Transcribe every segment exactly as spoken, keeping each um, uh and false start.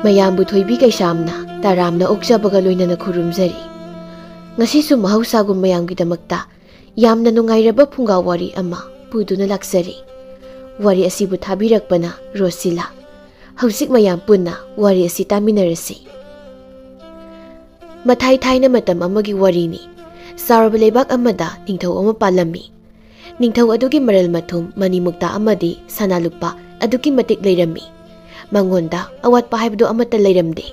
ꯃꯌꯥꯝꯕꯨ ꯊꯣꯏꯕꯤ ꯀꯩꯁꯥꯝꯅ ꯇꯔꯥꯝꯅ ꯑꯣꯛꯆꯕꯒ ꯂꯣꯏꯅꯅ ꯈꯨꯔꯨꯝꯖꯔꯤ꯫ ꯉꯁꯤꯁꯨ ꯃꯍꯧꯁꯥꯒꯨꯝ ꯃꯌꯥꯝꯒꯤꯗꯃꯛꯇ ꯌꯥꯝꯅ ꯅꯨꯡꯉꯥꯏꯔꯕ ꯐꯨꯡꯒꯥ ꯋꯥꯔꯤ ꯑꯃ ꯄꯨꯗꯨꯅ ꯂꯥꯛꯆꯔꯤ꯫ ꯋꯥꯔꯤ ꯑꯁꯤꯕꯨ ꯊꯥꯕꯤꯔꯛꯄꯅ ꯔꯣꯁꯤꯂꯥ꯫ ꯍꯧꯖꯤꯛ ꯃꯌꯥꯝ ꯄꯨꯟꯅ ꯋꯥꯔꯤ ꯑꯁꯤ ꯇꯥꯃꯤꯟꯅꯔꯁꯤ꯫ ꯃꯊꯥꯏ ꯊꯥꯏꯅ ꯃꯇꯝ ꯑꯃꯒꯤ ꯋꯥꯔꯤꯅꯤ꯫ ꯆꯥꯎꯔꯕ ꯂꯩꯕꯥꯛ ꯑꯃꯗ ꯅꯤꯡꯊꯧ ꯑꯃ ꯄꯥꯜꯂꯝꯃꯤ꯫ ꯅꯤꯡꯊꯧ ꯑꯗꯨꯒꯤ ꯃꯔꯜ ꯃꯊꯨꯝ, ꯃꯅꯤ ꯃꯨꯛꯇꯥ ꯑꯃꯗꯤ ꯁꯅꯥ ꯂꯨꯄꯥ ꯑꯗꯨꯛꯀꯤ ꯃꯇꯤꯛ ꯂꯩꯔꯝꯃꯤ꯫ ꯃꯉꯣꯟꯗ ꯑꯋꯥꯠꯄ ꯍꯥꯏꯕꯗꯨ ꯑꯃꯠꯇ ꯂꯩꯔꯝꯗꯦ꯫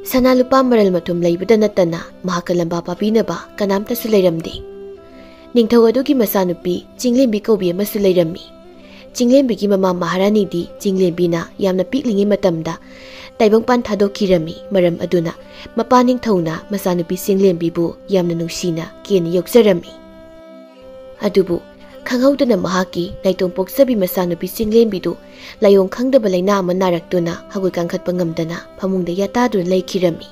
ꯁꯅꯥ ꯂꯨꯄꯥ ꯃꯔꯜ ꯃꯊꯨꯝ ꯂꯩꯕꯗ ꯅꯠꯇꯅ ꯃꯍꯥꯛꯀ ꯂꯝꯕꯥ ꯄꯥꯕꯤꯅꯕ ꯀꯅꯥꯝꯇꯁꯨ ꯂꯩꯔꯝꯗꯦ꯫ ꯅꯤꯡꯊꯧ ꯑꯗꯨꯒꯤ ꯃꯆꯥꯅꯨꯄꯤ ꯆꯤꯡꯂꯦꯝꯕꯤ ꯀꯧꯕꯤ ꯑꯃꯁꯨ ꯂꯩꯔꯝꯃꯤ꯫ ꯆꯤꯡꯂꯦꯝꯕꯤꯒꯤ ꯃꯃꯥ ꯃꯍꯥꯔꯥꯅꯤꯗꯤ ꯆꯤꯡꯂꯦꯝꯕꯤꯅ ꯌꯥꯝꯅ ꯄꯤꯛꯂꯤꯉꯩ ꯃꯇꯝꯗ ꯇꯥꯏꯕꯪꯄꯥꯟ ꯊꯥꯗꯣꯛꯈꯤꯔꯝꯃꯤ꯫ ꯃꯔꯝ ꯑꯗꯨꯅ ꯃꯄꯥ ꯅꯤꯡꯊꯧꯅ ꯃꯆꯥꯅꯨꯄꯤ ꯆꯤꯡꯂꯦꯝꯕꯤꯕꯨ ꯌꯥꯝꯅ ꯅꯨꯡꯁꯤꯅ ꯀꯦꯅ ꯌꯣꯛꯆꯔꯝꯃꯤ꯫ ꯑꯗꯨꯕꯨ ꯈꯪꯍꯧꯗꯅ ꯃꯍꯥꯛꯀꯤ ꯅꯥꯏꯇꯣꯝ ꯄꯣꯛꯆꯕꯤ ꯃꯆꯥꯅꯨꯄꯤ ꯆꯤꯡꯂꯦꯝꯕꯤꯗꯨ ꯂꯥꯏꯑꯣꯡ ꯈꯪꯗꯕ ꯂꯥꯏꯅꯥ ꯑꯃ ꯅꯥꯔꯛꯇꯨꯅ ꯍꯧꯒꯠ ꯀꯥꯡꯈꯠꯄ ꯉꯝꯗꯅ ꯐꯃꯨꯡꯗ ꯌꯥꯇꯥꯗꯨꯅ ꯂꯩꯈꯤꯔꯝꯃꯤ꯫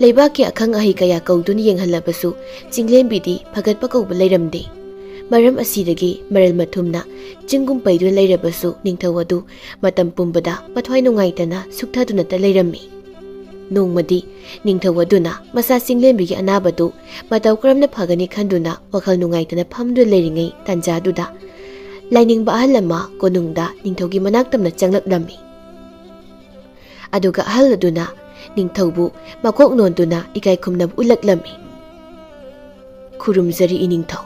ꯂꯩꯕꯥꯛꯀꯤ ꯑꯈꯪ ꯑꯍꯩ ꯀꯌꯥ ꯀꯧꯗꯨꯅ ꯌꯦꯡꯍꯜꯂꯕꯁꯨ ꯆꯤꯡꯂꯦꯝꯕꯤꯗꯤ ꯐꯒꯠꯄ ꯀꯧꯕ ꯂꯩꯔꯝꯗꯦ꯫ ꯃꯔꯝ ꯑꯁꯤꯗꯒꯤ ꯃꯔꯜ ꯃꯊꯨꯝꯅ ꯆꯤꯡꯒꯨꯝ ꯄꯩꯗꯨꯅ ꯂꯩꯔꯕꯁꯨ ꯅꯤꯡꯊꯧ ꯑꯗꯨ ꯃꯇꯝ ꯄꯨꯝꯕꯗ ꯃꯊ꯭ꯋꯥꯏ ꯅꯨꯡꯉꯥꯏꯇꯅ ꯁꯨꯛꯊꯗꯨꯅꯇ ꯂꯩꯔꯝꯃꯤ꯫ ꯅꯣꯡꯃꯗꯤ ꯅꯤꯡꯊꯧ ꯑꯗꯨꯅ ꯃꯆꯥ ꯆꯤꯡꯂꯦꯝꯕꯤꯒꯤ ꯑꯅꯥꯕꯗꯨ ꯃꯇꯧ ꯀꯔꯝꯅ ꯐꯒꯅꯤ ꯈꯟꯗꯨꯅ ꯋꯥꯈꯜ ꯅꯨꯡꯉꯥꯏꯇꯅ ꯐꯝꯗꯨꯅ ꯂꯩꯔꯤꯉꯩ ꯇꯥꯟꯖꯥꯗꯨꯗ ꯂꯥꯏꯅꯤꯡꯕ ꯑꯍꯜ ꯑꯃ ꯀꯣꯅꯨꯡꯗ ꯅꯤꯡꯊꯧꯒꯤ ꯃꯅꯥꯛ ꯇꯝꯅ ꯆꯪꯂꯛꯂꯝꯃꯤ꯫ ꯑꯗꯨꯒ ꯑꯍꯜ ꯑꯗꯨꯅ ꯅꯤꯡꯊꯧꯕꯨ ꯃꯀꯣꯛ ꯅꯣꯟꯗꯨꯅ ꯏꯀꯥꯏ ꯈꯨꯝꯅꯕ ꯎꯠꯂꯛꯂꯝꯃꯤ꯫ "ꯈꯨꯔꯨꯝꯖꯔꯤ ꯏꯅꯤꯡꯊꯧ꯫"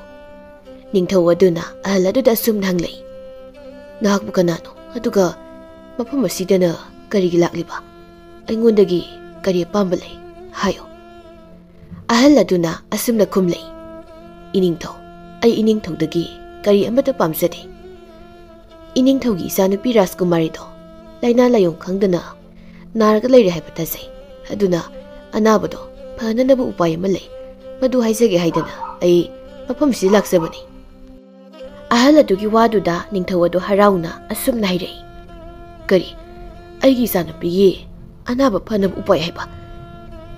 ꯅꯤꯡꯊꯧ ꯑꯗꯨꯅ ꯑꯍꯜ ꯑꯗꯨꯗ ꯑꯁꯨꯝꯅ ꯍꯪꯂꯛꯏ, "ꯅꯍꯥꯛꯄꯨ ꯀꯅꯥꯅꯣ? ꯑꯗꯨꯒ ꯃꯐꯝ ꯑꯁꯤꯗꯅ ꯀꯔꯤꯒꯤ ꯂꯥꯛꯂꯤꯕ? ꯑꯩꯉꯣꯟꯗꯒꯤ ꯀꯔꯤ ꯑꯄꯥꯝꯕ ꯂꯩ? ꯍꯥꯏꯌꯨ꯫" ꯑꯍꯜ ꯑꯗꯨꯅ ꯑꯁꯨꯝꯅ ꯈꯨꯝꯂꯛꯏ, "ꯏꯅꯤꯡꯊꯧ, ꯑꯩ ꯏꯅꯤꯡꯊꯧꯗꯒꯤ ꯀꯔꯤ ꯑꯃꯠꯇ ꯄꯥꯝꯖꯗꯦ꯫ ꯏꯅꯤꯡꯊꯧꯒꯤ ꯏꯆꯥꯅꯨꯄꯤ ꯔꯥꯖꯀꯨꯃꯥꯔꯤꯗꯣ ꯂꯥꯏꯅꯥ ꯂꯥꯏꯌꯣꯡ ꯈꯪꯗꯅ ꯅꯥꯔꯒ ꯂꯩꯔꯦ ꯍꯥꯏꯕ ꯇꯥꯖꯩ꯫ ꯑꯗꯨꯅ ꯑꯅꯥꯕꯗꯣ ꯐꯅꯅꯕ ꯎꯄꯥꯏ ꯑꯃ ꯂꯩ꯫ ꯃꯗꯨ ꯍꯥꯏꯖꯒꯦ ꯍꯥꯏꯗꯅ ꯑꯩ ꯃꯐꯝꯁꯤꯗ ꯂꯥꯛꯆꯕꯅꯤ꯫" ꯑꯍꯜ ꯑꯗꯨꯒꯤ ꯋꯥꯗꯨꯗ ꯅꯤꯡꯊꯧ ꯑꯗꯨ ꯍꯔꯥꯎꯅ ꯑꯁꯨꯝꯅ ꯍꯥꯏꯔꯛꯏ, "ꯀꯔꯤ? ꯑꯩꯒꯤ ꯏꯆꯥꯅꯨꯄꯤꯒꯤ ꯑꯅꯥꯕ ꯐꯅꯕ ꯎꯄꯥꯏ ꯍꯥꯏꯕ?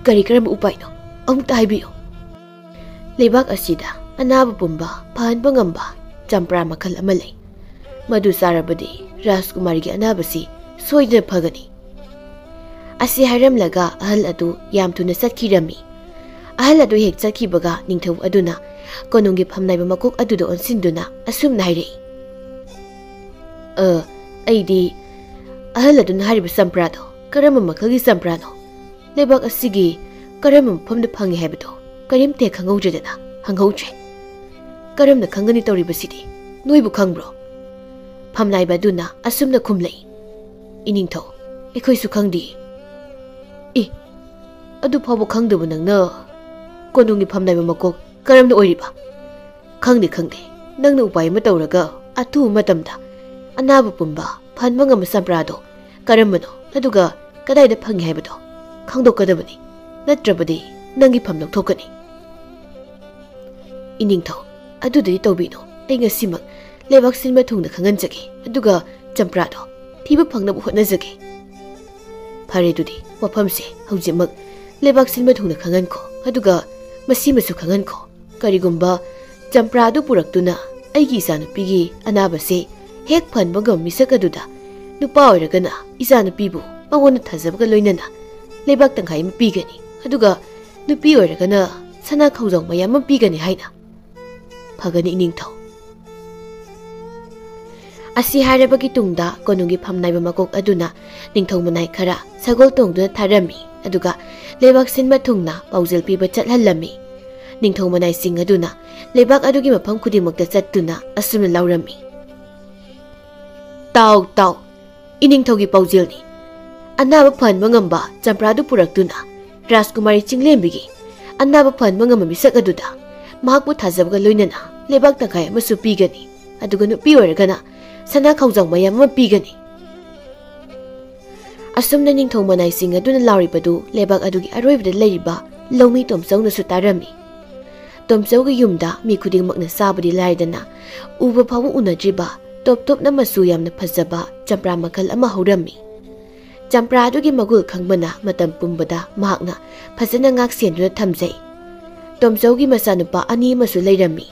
ꯀꯔꯤ ꯀꯔꯝꯕ ꯎꯄꯥꯏꯅꯣ? ꯑꯃꯨꯛꯇ ꯍꯥꯏꯕꯤꯌꯨ꯫" ꯂꯩꯕꯥꯛ ꯑꯁꯤꯗ ꯑꯅꯥꯕ ꯄꯨꯝꯕ ꯐꯍꯟꯕ ꯉꯝꯕ ꯆꯝꯄ꯭ꯔꯥ ꯃꯈꯜ ꯑꯃ ꯂꯩ꯫ ꯃꯗꯨ ꯆꯥꯔꯕꯗꯤ ꯔꯥꯖꯀꯨꯃꯥꯔꯤꯒꯤ ꯑꯅꯥꯕꯁꯤ ꯁꯣꯏꯗꯅ ꯐꯒꯅꯤ꯫ ꯑꯁꯤ ꯍꯥꯏꯔꯝꯂꯒ ꯑꯍꯜ ꯑꯗꯨ ꯌꯥꯝ ꯊꯨꯅ ꯆꯠꯈꯤꯔꯝꯃꯤ꯫ ꯑꯍꯜ ꯑꯗꯨ ꯍꯦꯛ ꯆꯠꯈꯤꯕꯒ ꯅꯤꯡꯊꯧ ꯑꯗꯨꯅ ꯀꯣꯅꯨꯡꯒꯤ ꯐꯝꯅꯥꯏꯕ ꯃꯀꯣꯛ ꯑꯗꯨꯗ ꯑꯣꯟꯁꯤꯟꯗꯨꯅ ꯑꯁꯨꯝꯅ ꯍꯥꯏꯔꯛꯏ, "ꯑ, ꯑꯩꯗꯤ ꯑꯍꯜ ꯑꯗꯨꯅ ꯍꯥꯏꯔꯤꯕ ꯆꯝꯄ꯭ꯔꯥꯗꯣ ꯀꯔꯝꯕ ꯃꯈꯜꯒꯤ ꯆꯝꯄ꯭ꯔꯥꯅꯣ? ꯂꯩꯕꯥꯛ ꯑꯁꯤꯒꯤ ꯀꯔꯝꯕ ꯃꯐꯝꯗ ꯐꯪꯉꯤ ꯍꯥꯏꯕꯗꯣ ꯀꯔꯤꯝꯇ ꯍꯦꯛ ꯈꯪꯍꯧꯗ꯭ꯔꯦꯗꯅ, ꯍꯪꯍꯧꯗ꯭ꯔꯦ꯫ ꯀꯔꯝꯅ ꯈꯪꯒꯅꯤ ꯇꯧꯔꯤꯕꯁꯤꯗꯤ? ꯅꯣꯏꯕꯨ ꯈꯪꯕ꯭ꯔꯣ?" ꯐꯝꯅꯥꯏꯕ ꯑꯗꯨꯅ ꯑꯁꯨꯝꯅ ꯈꯨꯝꯂꯛꯏ, "ꯏꯅꯤꯡꯊꯧ, ꯑꯩꯈꯣꯏꯁꯨ ꯈꯪꯗꯦ꯫" "ꯏ, ꯑꯗꯨ ꯐꯥꯎꯕ ꯈꯪꯗꯕ ꯅꯪꯅ ꯀꯣꯅꯨꯡꯒꯤ ꯐꯝꯅꯥꯏꯕ ꯃꯀꯣꯛ ꯀꯔꯝꯅ ꯑꯣꯏꯔꯤꯕ?" "ꯈꯪꯗꯦ, ꯈꯪꯗꯦ꯫ ꯅꯪꯅ ꯎꯄꯥꯏ ꯑꯃ ꯇꯧꯔꯒ ꯑꯊꯨꯕ ꯃꯇꯝꯗ ꯑꯅꯥꯕ ꯄꯨꯝꯕ ꯐꯍꯟꯕ ꯉꯝꯕ ꯆꯝꯄ꯭ꯔꯥꯗꯣ ꯀꯔꯝꯕꯅꯣ, ꯑꯗꯨꯒ ꯀꯗꯥꯏꯗ ꯐꯪꯉꯤ ꯍꯥꯏꯕꯗꯣ ꯈꯪꯗꯣꯛꯀꯗꯕꯅꯤ꯫ ꯅꯠꯇ꯭ꯔꯕꯗꯤ ꯅꯪꯒꯤ ꯐꯝ ꯂꯧꯊꯣꯛꯀꯅꯤ꯫" "ꯏꯅꯤꯡꯊꯧ, ꯑꯗꯨꯗꯤ ꯇꯧꯕꯤꯅꯨ꯫ ꯑꯩ ꯉꯁꯤꯃꯛ ꯂꯩꯕꯥꯛ ꯁꯤꯟꯕ ꯊꯨꯡꯅ ꯈꯪꯍꯟꯖꯒꯦ, ꯑꯗꯨꯒ ꯆꯝꯄ꯭ꯔꯥꯗꯣ ꯊꯤꯕ ꯐꯪꯅꯕ ꯍꯣꯠꯅꯖꯒꯦ꯫" "ꯐꯔꯦ, ꯑꯗꯨꯗꯤ ꯋꯥꯐꯝꯁꯦ ꯍꯧꯖꯤꯛꯃꯛ ꯂꯩꯕꯥꯛ ꯁꯤꯟꯕ ꯊꯨꯡꯅ ꯈꯪꯍꯟꯈꯣ, ꯑꯗꯨꯒ ꯃꯁꯤꯃꯁꯨ ꯈꯪꯍꯟꯈꯣ꯫ ꯀꯔꯤꯒꯨꯝꯕ ꯆꯝꯄ꯭ꯔꯥ ꯑꯗꯨ ꯄꯨꯔꯛꯇꯨꯅ ꯑꯩꯒꯤ ꯏꯆꯥꯅꯨꯄꯤꯒꯤ ꯑꯅꯥꯕꯁꯦ ꯍꯦꯛ ꯐꯍꯟꯕ ꯉꯝꯕ ꯃꯤꯁꯛ ꯑꯗꯨꯗ, ꯅꯨꯄꯥ ꯑꯣꯏꯔꯒꯅ ꯏꯆꯥꯅꯨꯄꯤꯕꯨ ꯃꯉꯣꯟꯗ ꯊꯥꯖꯕꯒ ꯂꯣꯏꯅꯅ ꯂꯩꯕꯥꯛ ꯇꯪꯈꯥꯏ ꯑꯃ ꯄꯤꯒꯅꯤ, ꯑꯗꯨꯒ ꯅꯨꯄꯤ ꯑꯣꯏꯔꯒꯅ ꯁꯅꯥ ꯈꯧꯖꯥꯎ ꯃꯌꯥꯝ ꯑꯃ ꯄꯤꯒꯅꯤ ꯍꯥꯏꯅ꯫" "ꯐꯒꯅꯤ, ꯏꯅꯤꯡꯊꯧ꯫" ꯑꯁꯤ ꯍꯥꯏꯔꯕꯒꯤ ꯇꯨꯡꯗ ꯀꯣꯅꯨꯡꯒꯤ ꯐꯝꯅꯥꯏꯕ ꯃꯀꯣꯛ ꯑꯗꯨꯅ ꯅꯤꯡꯊꯧ ꯃꯅꯥꯏ ꯈꯔ ꯁꯒꯣꯜ ꯇꯣꯡꯗꯨꯅ ꯊꯥꯔꯝꯃꯤ, ꯑꯗꯨꯒ ꯂꯩꯕꯥꯛ ꯁꯤꯟꯕ ꯊꯨꯡꯅ ꯄꯥꯎꯖꯦꯜ ꯄꯤꯕ ꯆꯠꯍꯜꯂꯝꯃꯤ꯫ ꯅꯤꯡꯊꯧ ꯃꯅꯥꯏꯁꯤꯡ ꯑꯗꯨꯅ ꯂꯩꯕꯥꯛ ꯑꯗꯨꯒꯤ ꯃꯐꯝ ꯈꯨꯗꯤꯡꯃꯛꯇ ꯆꯠꯇꯨꯅ ꯑꯁꯨꯝꯅ ꯂꯥꯎꯔꯝꯃꯤ, "ꯇꯥꯎ, ꯇꯥꯎ, ꯏꯅꯤꯡꯊꯧꯒꯤ ꯄꯥꯎꯖꯦꯜꯅꯤ꯫ ꯑꯅꯥꯕ ꯐꯍꯟꯕ ꯉꯝꯕ ꯆꯝꯄ꯭ꯔꯥꯗꯨ ꯄꯨꯔꯛꯇꯨꯅ ꯔꯥꯖꯀꯨꯃꯥꯔꯤ ꯆꯤꯡꯂꯦꯝꯕꯤꯒꯤ ꯑꯅꯥꯕ ꯐꯍꯟꯕ ꯉꯝꯕ ꯃꯤꯁꯛ ꯑꯗꯨꯗ ꯃꯍꯥꯛꯄꯨ ꯊꯥꯖꯕꯒ ꯂꯣꯏꯅꯅ ꯂꯩꯕꯥꯛ ꯇꯪꯈꯥꯏ ꯑꯃꯁꯨ ꯄꯤꯒꯅꯤ, ꯑꯗꯨꯒ ꯅꯨꯄꯤ ꯑꯣꯏꯔꯒꯅ ꯁꯅꯥ ꯈꯧꯖꯥꯎ ꯃꯌꯥꯝ ꯑꯃ ꯄꯤꯒꯅꯤ꯫" ꯑꯁꯨꯝꯅ ꯅꯤꯡꯊꯧ ꯃꯅꯥꯏꯁꯤꯡ ꯑꯗꯨꯅ ꯂꯥꯎꯔꯤꯕꯗꯨ ꯂꯩꯕꯥꯛ ꯑꯗꯨꯒꯤ ꯑꯔꯣꯏꯕꯗ ꯂꯩꯔꯤꯕ ꯂꯧꯃꯤ ꯇꯣꯝꯆꯧꯅꯁꯨ ꯇꯥꯔꯝꯃꯤ꯫ ꯇꯣꯝꯆꯧꯒꯤ ꯌꯨꯝꯗ ꯃꯤ ꯈꯨꯗꯤꯡꯃꯛꯅ ꯆꯥꯕꯗꯤ ꯂꯥꯏꯔꯗꯅ, ꯎꯕ ꯐꯥꯎꯕ ꯎꯅꯗ꯭ꯔꯤꯕ ꯇꯣꯞ ꯇꯣꯞꯅ ꯃꯆꯨ ꯌꯥꯝꯅ ꯐꯖꯕ ꯆꯝꯄ꯭ꯔꯥ ꯃꯈꯜ ꯑꯃ ꯍꯧꯔꯝꯃꯤ꯫ ꯆꯝꯄ꯭ꯔꯥ ꯑꯗꯨꯒꯤ ꯃꯒꯨꯜ ꯈꯪꯕꯅ ꯃꯇꯝ ꯄꯨꯝꯕꯗ ꯃꯍꯥꯛꯅ ꯐꯖꯅ ꯉꯥꯛ ꯁꯦꯟꯗꯨꯅ ꯊꯝꯖꯩ꯫ ꯇꯣꯝꯆꯧꯒꯤ ꯃꯆꯥꯅꯨꯄꯥ ꯑꯅꯤ ꯑꯃꯁꯨ ꯂꯩꯔꯝꯃꯤ꯫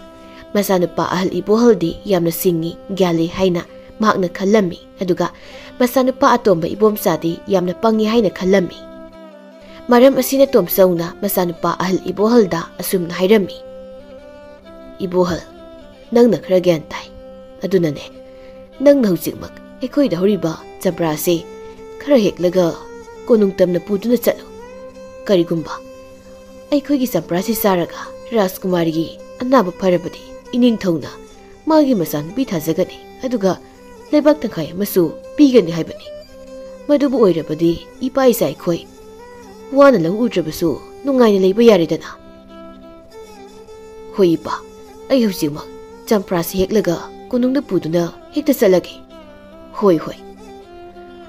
ꯃꯆꯥꯅꯨꯄꯥ ꯑꯍꯜ ꯏꯕꯣꯍꯜꯗꯤ ꯌꯥꯝꯅ ꯁꯤꯡꯉꯤ, ꯒ꯭ꯌꯥꯂꯤ ꯍꯥꯏꯅ ꯃꯍꯥꯛꯅ ꯈꯜꯂꯝꯃꯤ꯫ ꯑꯗꯨꯒ ꯃꯆꯥꯅꯨꯄꯥ ꯑꯇꯣꯝꯕ ꯏꯕꯣꯝꯆꯥꯗꯤ ꯌꯥꯝꯅ ꯄꯪꯉꯤ ꯍꯥꯏꯅ ꯈꯜꯂꯝꯃꯤ꯫ ꯃꯔꯝ ꯑꯁꯤꯅ ꯇꯣꯝꯆꯧꯅ ꯃꯆꯥꯅꯨꯄꯥ ꯑꯍꯜ ꯏꯕꯣꯍꯜꯗ ꯑꯁꯨꯝꯅ ꯍꯥꯏꯔꯝꯃꯤ, "ꯏꯕꯣꯍꯜ, ꯅꯪꯅ ꯈꯔ ꯒ꯭ꯌꯥꯟ ꯇꯥꯏ꯫ ꯑꯗꯨꯅꯅꯦ, ꯅꯪꯅ ꯍꯧꯖꯤꯛꯃꯛ ꯑꯩꯈꯣꯏꯗ ꯍꯧꯔꯤꯕ ꯆꯝꯄ꯭ꯔꯥꯁꯦ ꯈꯔ ꯍꯦꯛꯂꯒ ꯀꯣꯅꯨꯡ ꯇꯝꯅ ꯄꯨꯗꯨꯅ ꯆꯠꯂꯨ꯫ ꯀꯔꯤꯒꯨꯝꯕ ꯑꯩꯈꯣꯏꯒꯤ ꯆꯝꯄ꯭ꯔꯥꯁꯤ ꯆꯥꯔꯒ ꯔꯥꯖꯀꯨꯃꯥꯔꯤꯒꯤ ꯑꯅꯥꯕ ꯐꯔꯕꯗꯤ, ꯏꯅꯤꯡꯊꯧꯅ ꯃꯥꯒꯤ ꯃꯆꯥꯅꯨꯄꯤ ꯊꯥꯖꯒꯅꯤ꯫ ꯑꯗꯨꯒ ꯂꯩꯕꯥꯛ ꯇꯪꯈꯥꯏ ꯑꯃꯁꯨ ꯄꯤꯒꯅꯤ ꯍꯥꯏꯕꯅꯤ꯫ ꯃꯗꯨꯕꯨ ꯑꯣꯏꯔꯕꯗꯤ ꯏꯄꯥ ꯏꯆꯥ ꯑꯩꯈꯣꯏ ꯋꯥꯅ ꯂꯧ ꯎꯗ꯭ꯔꯕꯁꯨ ꯅꯨꯡꯉꯥꯏꯅ ꯂꯩꯕ ꯌꯥꯔꯦꯗꯅ꯫" "ꯍꯣꯏ ꯏꯄꯥ, ꯑꯩ ꯍꯧꯖꯤꯛꯃꯛ ꯆꯝꯄ꯭ꯔꯥꯁꯤ ꯍꯦꯛꯂꯒ ꯀꯣꯅꯨꯡꯗ ꯄꯨꯗꯨꯅ ꯍꯦꯛꯇ ꯆꯠꯂꯒꯦ꯫" "ꯍꯣꯏ, ꯍꯣꯏ꯫"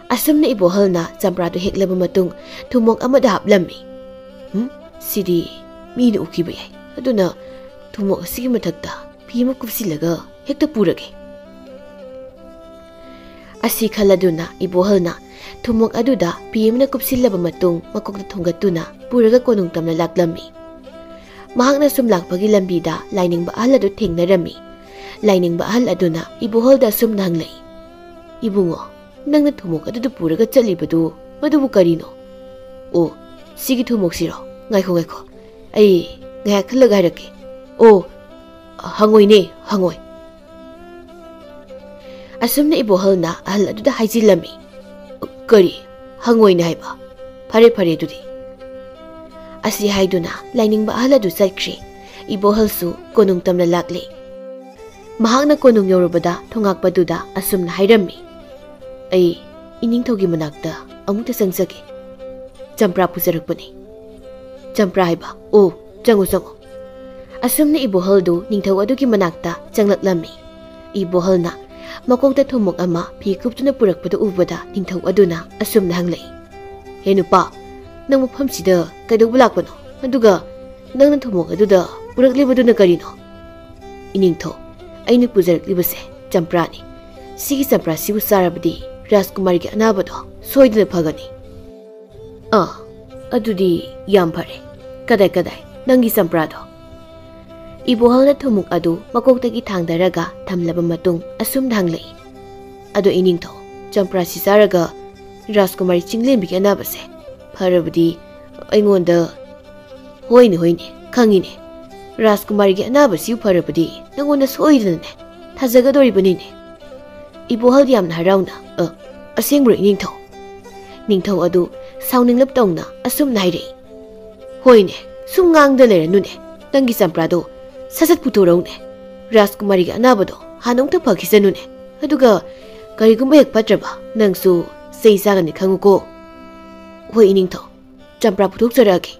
ꯑꯁꯨꯝꯅ ꯏꯕꯣꯍꯜꯅ ꯆꯝꯄ꯭ꯔꯥꯗꯨ ꯍꯦꯛꯂꯕ ꯃꯇꯨꯡ ꯊꯨꯝꯃꯣꯛ ꯑꯃꯗ ꯍꯥꯞꯂꯝꯃꯤ꯫ "ꯍꯨꯝ, ꯁꯤꯗꯤ ꯃꯤꯅ ꯎꯈꯤꯕ ꯌꯥꯏ꯫ ꯑꯗꯨꯅ ꯊꯨꯝꯃꯣꯛ ꯑꯁꯤꯒꯤ ꯃꯊꯛꯇ ꯐꯤ ꯑꯃ ꯀꯨꯞꯁꯤꯜꯂꯒ ꯍꯦꯛꯇ ꯄꯨꯔꯒꯦ꯫" ꯑꯁꯤ ꯈꯜꯂꯗꯨꯅ ꯏꯕꯣꯍꯜꯅ ꯊꯨꯝꯃꯣꯛ ꯑꯗꯨꯗ ꯐꯤ ꯑꯃꯅ ꯀꯨꯞꯁꯤꯜꯂꯕ ꯃꯇꯨꯡ ꯃꯀꯣꯛꯇ ꯊꯣꯡꯒꯠꯇꯨꯅ ꯄꯨꯔꯒ ꯀꯣꯅꯨꯡ ꯇꯝꯅ ꯂꯥꯛꯂꯝꯃꯤ꯫ ꯃꯍꯥꯛꯅ ꯁꯨꯝ ꯂꯥꯛꯄꯒꯤ ꯂꯝꯕꯤꯗ ꯂꯥꯏꯅꯤꯡꯕ ꯑꯍꯜ ꯑꯗꯨ ꯊꯦꯡꯅꯔꯝꯃꯤ꯫ ꯂꯥꯏꯅꯤꯡꯕ ꯑꯍꯜ ꯑꯗꯨꯅ ꯏꯕꯣꯍꯜꯗ ꯑꯁꯨꯝꯅ ꯍꯪꯂꯛꯏ, "ꯏꯕꯨꯡꯉꯣ, ꯅꯪꯅ ꯊꯨꯝꯃꯣꯛ ꯑꯗꯨꯗ ꯄꯨꯔꯒ ꯆꯠꯂꯤꯕꯗꯨ ꯃꯗꯨꯕꯨ ꯀꯔꯤꯅꯣ?" "ꯑꯣ, ꯁꯤꯒꯤ ꯊꯨꯝꯃꯣꯛꯁꯤꯔꯣ? ꯉꯥꯏꯈꯣ, ꯉꯥꯏꯈꯣ, ꯑꯩ ꯉꯥꯏꯍꯥꯛ ꯈꯜꯂꯒ ꯍꯥꯏꯔꯛꯀꯦ꯫ ꯑꯣ, ꯍꯪꯉꯣꯏꯅꯦ, ꯍꯪꯉꯣꯏ꯫" ꯑꯁꯨꯝꯅ ꯏꯕꯣꯍꯜꯅ ꯑꯍꯜ ꯑꯗꯨꯗ ꯍꯥꯏꯖꯤꯜꯂꯝꯃꯤ꯫ "ꯀꯔꯤ? ꯍꯪꯉꯣꯏꯅꯦ ꯍꯥꯏꯕ? ꯐꯔꯦ, ꯐꯔꯦ ꯑꯗꯨꯗꯤ꯫" ꯑꯁꯤ ꯍꯥꯏꯗꯨꯅ ꯂꯥꯏꯅꯤꯡꯕ ꯑꯍꯜ ꯑꯗꯨ ꯆꯠꯈ꯭ꯔꯦ꯫ ꯏꯕꯣꯍꯜꯁꯨ ꯀꯣꯅꯨꯡ ꯇꯝꯅ ꯂꯥꯛꯂꯦ꯫ ꯃꯍꯥꯛꯅ ꯀꯣꯅꯨꯡ ꯌꯧꯔꯕꯗ ꯊꯣꯉꯥꯛꯄꯗꯨꯗ ꯑꯁꯨꯝꯅ ꯍꯥꯏꯔꯝꯃꯤ, "ꯑꯩ ꯏꯅꯤꯡꯊꯧꯒꯤ ꯃꯅꯥꯛꯇ ꯑꯃꯨꯛꯇ ꯆꯪꯖꯒꯦ꯫ ꯆꯝꯄ꯭ꯔꯥ ꯄꯨꯖꯔꯛꯄꯅꯤ꯫" "ꯆꯝꯄ꯭ꯔꯥ ꯍꯥꯏꯕ? ꯑꯣ, ꯆꯪꯉꯨ, ꯆꯪꯉꯨ꯫" ꯑꯁꯨꯝꯅ ꯏꯕꯣꯍꯜꯗꯨ ꯅꯤꯡꯊꯧ ꯑꯗꯨꯒꯤ ꯃꯅꯥꯛꯇ ꯆꯪꯂꯛꯂꯝꯃꯤ꯫ ꯏꯕꯣꯍꯜꯅ ꯃꯀꯣꯛꯇ ꯊꯨꯝꯃꯣꯛ ꯑꯃ ꯐꯤ ꯀꯨꯞꯇꯨꯅ ꯄꯨꯔꯛꯄꯗꯨ ꯎꯕꯗ ꯅꯤꯡꯊꯧ ꯑꯗꯨꯅ ꯑꯁꯨꯝꯅ ꯍꯪꯂꯛꯏ, "ꯍꯦ ꯅꯨꯄꯥ, ꯅꯪ ꯃꯐꯝꯁꯤꯗ ꯀꯩꯗꯧꯕ ꯂꯥꯛꯄꯅꯣ? ꯑꯗꯨꯒ ꯅꯪꯅ ꯊꯨꯝꯃꯣꯛ ꯑꯗꯨꯗ ꯄꯨꯔꯛꯂꯤꯕꯗꯨꯅ ꯀꯔꯤꯅꯣ?" "ꯏꯅꯤꯡꯊꯧ, ꯑꯩꯅ ꯄꯨꯖꯔꯛꯂꯤꯕꯁꯦ ꯆꯝꯄ꯭ꯔꯥꯅꯤ꯫ ꯁꯤꯒꯤ ꯆꯝꯄ꯭ꯔꯥꯁꯤꯕꯨ ꯆꯥꯔꯕꯗꯤ ꯔꯥꯖꯀꯨꯃꯥꯔꯤꯒꯤ ꯑꯅꯥꯕꯗꯣ ꯁꯣꯏꯗꯅ ꯐꯒꯅꯤ꯫" "ꯑꯥ, ꯑꯗꯨꯗꯤ ꯌꯥꯝ ꯐꯔꯦ꯫ ꯀꯗꯥꯏ, ꯀꯗꯥꯏ, ꯅꯪꯒꯤ ꯆꯝꯄ꯭ꯔꯥꯗꯣ?" ꯏꯕꯣꯍꯜꯅ ꯊꯨꯝꯃꯣꯛ ꯑꯗꯨ ꯃꯀꯣꯛꯇꯒꯤ ꯊꯥꯡꯗꯔꯒ ꯊꯝꯂꯕ ꯃꯇꯨꯡ ꯑꯁꯨꯝꯅ ꯍꯪꯂꯛꯏ, ꯑꯗꯣ ꯏꯅꯤꯡꯊꯧ, ꯆꯝꯄ꯭ꯔꯥꯁꯤ ꯆꯥꯔꯒ ꯔꯥꯖꯀꯨꯃꯥꯔꯤ ꯆꯤꯡꯂꯦꯝꯕꯤꯒꯤ ꯑꯅꯥꯕꯁꯦ ꯐꯔꯕꯗꯤ ꯑꯩꯉꯣꯟꯗ... ꯍꯣꯏꯅꯦ, ꯍꯣꯏꯅꯦ, ꯈꯪꯉꯤꯅꯦ꯫ ꯔꯥꯖꯀꯨꯃꯥꯔꯤꯒꯤ ꯑꯅꯥꯕꯁꯤꯕꯨ ꯐꯔꯕꯗꯤ ꯅꯪꯉꯣꯟꯗ ꯁꯣꯏꯗꯅꯅꯦ ꯊꯥꯖꯒꯗꯧꯔꯤꯕꯅꯤꯅꯦ꯫ ꯏꯕꯣꯍꯜ ꯌꯥꯝꯅ ꯍꯔꯥꯎꯅ, "ꯑ, ꯑꯁꯦꯡꯕ꯭ꯔꯣ ꯏꯅꯤꯡꯊꯧ?" ꯅꯤꯡꯊꯧ ꯑꯗꯨ ꯁꯥꯎꯅꯤꯡꯂꯞ ꯇꯧꯅ ꯑꯁꯨꯝꯅ ꯍꯥꯏꯔꯛꯏ꯫ "ꯍꯣꯏꯅꯦ, ꯁꯨꯝ ꯉꯥꯡꯗ ꯂꯩꯔꯅꯨꯅꯦ꯫ ꯅꯪꯒꯤ ꯆꯝꯄ꯭ꯔꯥꯗꯣ ꯁꯠ ꯁꯠ ꯄꯨꯊꯣꯔꯛꯎꯅꯦ꯫ ꯔꯥꯖꯀꯨꯃꯥꯔꯤꯒꯤ ꯑꯅꯥꯕꯗꯣ ꯍꯥꯟꯅ ꯑꯃꯨꯛꯇ ꯐꯈꯤꯁꯅꯨꯅꯦ꯫ ꯑꯗꯨꯒ ꯀꯔꯤꯒꯨꯝꯕ ꯍꯦꯛ ꯐꯠꯇ꯭ꯔꯕ, ꯅꯪꯁꯨ ꯆꯩ ꯆꯥꯒꯅꯤ, ꯈꯪꯉꯨꯀꯣ꯫" "ꯍꯣꯏ ꯏꯅꯤꯡꯊꯧ, ꯆꯝꯄ꯭ꯔꯥ ꯄꯨꯊꯣꯛꯆꯔꯛꯑꯒꯦ꯫"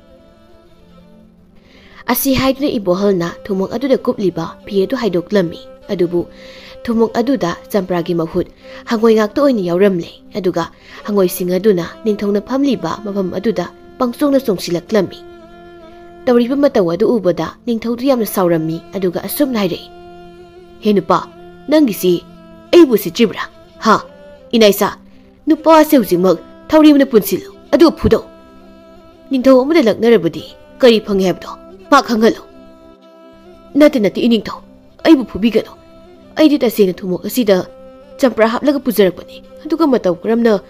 ꯑꯁꯤ ꯍꯥꯏꯗꯨꯅ ꯏꯕꯣꯍꯜꯅ ꯊꯨꯝꯃꯣꯛ ꯑꯗꯨꯗ ꯀꯨꯞꯂꯤꯕ ꯐꯤ ꯑꯗꯨ ꯍꯥꯏꯗꯣꯛꯂꯝꯃꯤ꯫ ꯑꯗꯨꯕꯨ ꯊꯨꯝꯃꯣꯛ ꯑꯗꯨꯗ ꯆꯝꯄ꯭ꯔꯥꯒꯤ ꯃꯍꯨꯠ ꯍꯪꯉꯣꯏ ꯉꯥꯛꯇ ꯑꯣꯏꯅ ꯌꯥꯎꯔꯝꯂꯦ꯫ ꯑꯗꯨꯒ ꯍꯪꯉꯣꯏꯁꯤꯡ ꯑꯗꯨꯅ ꯅꯤꯡꯊꯧꯅ ꯐꯝꯂꯤꯕ ꯃꯐꯝ ꯑꯗꯨꯗ ꯄꯪꯆꯣꯡꯅ ꯆꯣꯡꯁꯤꯜꯂꯛꯂꯝꯃꯤ꯫ ꯇꯧꯔꯤꯕ ꯃꯇꯧ ꯑꯗꯨ ꯎꯕꯗ ꯅꯤꯡꯊꯧꯗꯨ ꯌꯥꯝꯅ ꯁꯥꯎꯔꯝꯃꯤ꯫ ꯑꯗꯨꯒ ꯑꯁꯨꯝꯅ ꯍꯥꯏꯔꯛꯏ, "ꯍꯦ ꯅꯨꯄꯥ, ꯅꯪꯒꯤꯁꯤ ꯑꯩꯕꯨ ꯎꯁꯤꯠꯇ꯭ꯔꯤꯕ꯭ꯔꯥ? ꯍꯥ? ꯏꯅꯥꯏꯁꯥ, ꯅꯨꯄꯥ ꯑꯁꯦ ꯍꯧꯖꯤꯛꯃꯛ ꯊꯧꯔꯤ ꯑꯃꯅ ꯄꯨꯟꯁꯤꯜꯂꯨ, ꯑꯗꯨꯒ ꯐꯨꯗꯧ꯫ ꯅꯤꯡꯊꯧ ꯑꯃꯗ ꯂꯛꯅꯔꯕꯗꯤ ꯀꯔꯤ ꯐꯪꯉꯦ ꯍꯥꯏꯕꯗꯣ ꯃꯥ ꯈꯪꯍꯜꯂꯨ꯫" "ꯅꯠꯇꯦ, ꯅꯠꯇꯦ, ꯏꯅꯤꯡꯊꯧ, ꯑꯩꯕꯨ ꯐꯨꯕꯤꯒꯅꯨ꯫ ꯑꯩꯗꯤ ꯇꯁꯦꯡꯅ ꯊꯨꯝꯃꯣꯛ ꯑꯁꯤꯗ ꯆꯝꯄ꯭ꯔꯥ ꯍꯥꯞꯂꯒ ꯄꯨꯖꯔꯛꯄꯅꯤ, ꯑꯗꯨꯒ ꯃꯇꯧ ꯀꯔꯝꯅ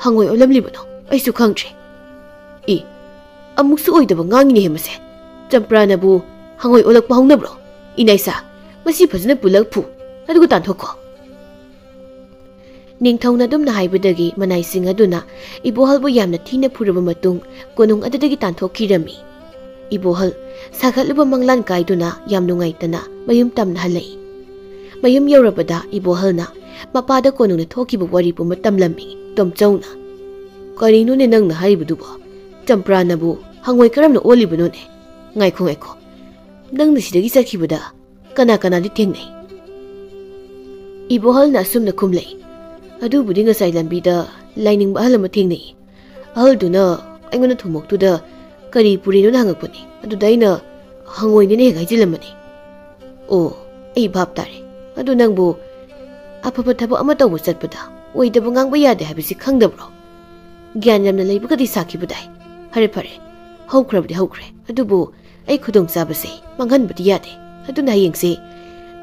ꯍꯪꯉꯣꯏ ꯑꯣꯜꯂꯝꯂꯤꯕꯅꯣ ꯑꯩꯁꯨ ꯈꯪꯗ꯭ꯔꯦ꯫ ꯑꯦ, ꯑꯃꯨꯛꯁꯨ ꯑꯣꯏꯗꯕ ꯉꯥꯡꯉꯤꯅꯦꯍꯦ ꯃꯁꯦ꯫ ꯆꯝꯄ꯭ꯔꯥꯅꯕꯨ ꯍꯪꯉꯣꯏ ꯑꯣꯜꯂꯛꯄ ꯍꯧꯅꯕ꯭ꯔꯣ? ꯏꯅꯥꯏꯁꯥ, ꯃꯁꯤ ꯐꯖꯅ ꯄꯨꯜꯂꯒ ꯐꯨ, ꯑꯗꯨꯒ ꯇꯥꯟꯊꯣꯛꯈꯣ꯫" ꯅꯤꯡꯊꯧꯅ ꯑꯗꯨꯝꯅ ꯍꯥꯏꯕꯗꯒꯤ ꯃꯅꯥꯏꯁꯤꯡ ꯑꯗꯨꯅ ꯏꯕꯣꯍꯜꯕꯨ ꯌꯥꯝꯅ ꯊꯤꯅ ꯐꯨꯔꯕ ꯃꯇꯨꯡ, ꯀꯣꯅꯨꯡ ꯑꯗꯨꯗꯒꯤ ꯇꯥꯟꯊꯣꯛꯈꯤꯔꯝꯃꯤ꯫ ꯏꯕꯣꯍꯜ ꯁꯥꯒꯠꯂꯨꯕ ꯃꯪꯂꯥꯟ ꯀꯥꯏꯗꯨꯅ ꯌꯥꯝ ꯅꯨꯡꯉꯥꯏꯇꯅ ꯃꯌꯨꯝ ꯇꯝꯅ ꯍꯜꯂꯛꯏ꯫ ꯃꯌꯨꯝ ꯌꯧꯔꯕꯗ ꯏꯕꯣꯍꯜꯅ ꯃꯄꯥꯗ ꯀꯣꯅꯨꯡꯗ ꯊꯣꯛꯈꯤꯕ ꯋꯥꯔꯤ ꯄꯨꯝꯕ ꯇꯝꯂꯝꯃꯤ꯫ ꯇꯣꯝꯆꯧꯅ, "ꯀꯔꯤꯅꯣꯅꯦ ꯅꯪꯅ ꯍꯥꯏꯔꯤꯕꯗꯨꯕꯣ? ꯆꯝꯄ꯭ꯔꯥꯅꯕꯨ ꯍꯪꯉꯣꯏ ꯀꯔꯝꯅ ꯑꯣꯜꯂꯤꯕꯅꯣꯅꯦ? ꯉꯥꯏꯈꯣ, ꯉꯥꯏꯈꯣ, ꯅꯪꯅ ꯁꯤꯗꯒꯤ ꯆꯠꯈꯤꯕꯗ ꯀꯅꯥ ꯀꯅꯥꯗꯤ ꯊꯦꯡꯅꯩ?" ꯏꯕꯣꯍꯜꯅ ꯑꯁꯨꯝꯅ ꯈꯨꯝꯂꯛꯏ, "ꯑꯗꯨꯕꯨꯗꯤ ꯉꯁꯥꯏ ꯂꯝꯕꯤꯗ ꯂꯥꯏꯅꯤꯡꯕ ꯑꯍꯜ ꯑꯃ ꯊꯦꯡꯅꯩ꯫ ꯑꯍꯜꯗꯨꯅ ꯑꯩꯉꯣꯟꯗ ꯊꯨꯝꯃꯣꯛꯇꯨꯗ ꯀꯔꯤ ꯄꯨꯔꯤꯅꯣꯅ ꯍꯪꯉꯛꯄꯅꯤ꯫ ꯑꯗꯨꯗ ꯑꯩꯅ ꯍꯪꯉꯣꯏꯅꯦꯅ ꯍꯦꯛ ꯍꯥꯏꯖꯤꯜꯂꯝꯕꯅꯤ꯫" "ꯑꯣ, ꯑꯩ ꯚꯥꯞ ꯇꯥꯔꯦ꯫ ꯑꯗꯨ ꯅꯪꯕꯨ ꯑꯐꯕ ꯊꯕꯛ ꯑꯃ ꯇꯧꯕ ꯆꯠꯄꯗ ꯑꯣꯏꯗꯕ ꯉꯥꯡꯕ ꯌꯥꯗꯦ ꯍꯥꯏꯕꯁꯤ ꯈꯪꯗꯕ꯭ꯔꯣ? ꯒ꯭ꯌꯥꯟ ꯌꯥꯝꯅ ꯂꯩꯕꯒꯗꯤ ꯁꯥꯈꯤꯕꯗꯥꯏ꯫ ꯐꯔꯦ, ꯐꯔꯦ, ꯍꯧꯈ꯭ꯔꯕꯗꯤ ꯍꯧꯈ꯭ꯔꯦ, ꯑꯗꯨꯕꯨ ꯑꯩ ꯈꯨꯗꯣꯡꯆꯥꯕꯁꯦ ꯃꯥꯡꯍꯟꯕꯗꯤ ꯌꯥꯗꯦ꯫ ꯑꯗꯨꯅ ꯍꯌꯦꯡꯁꯦ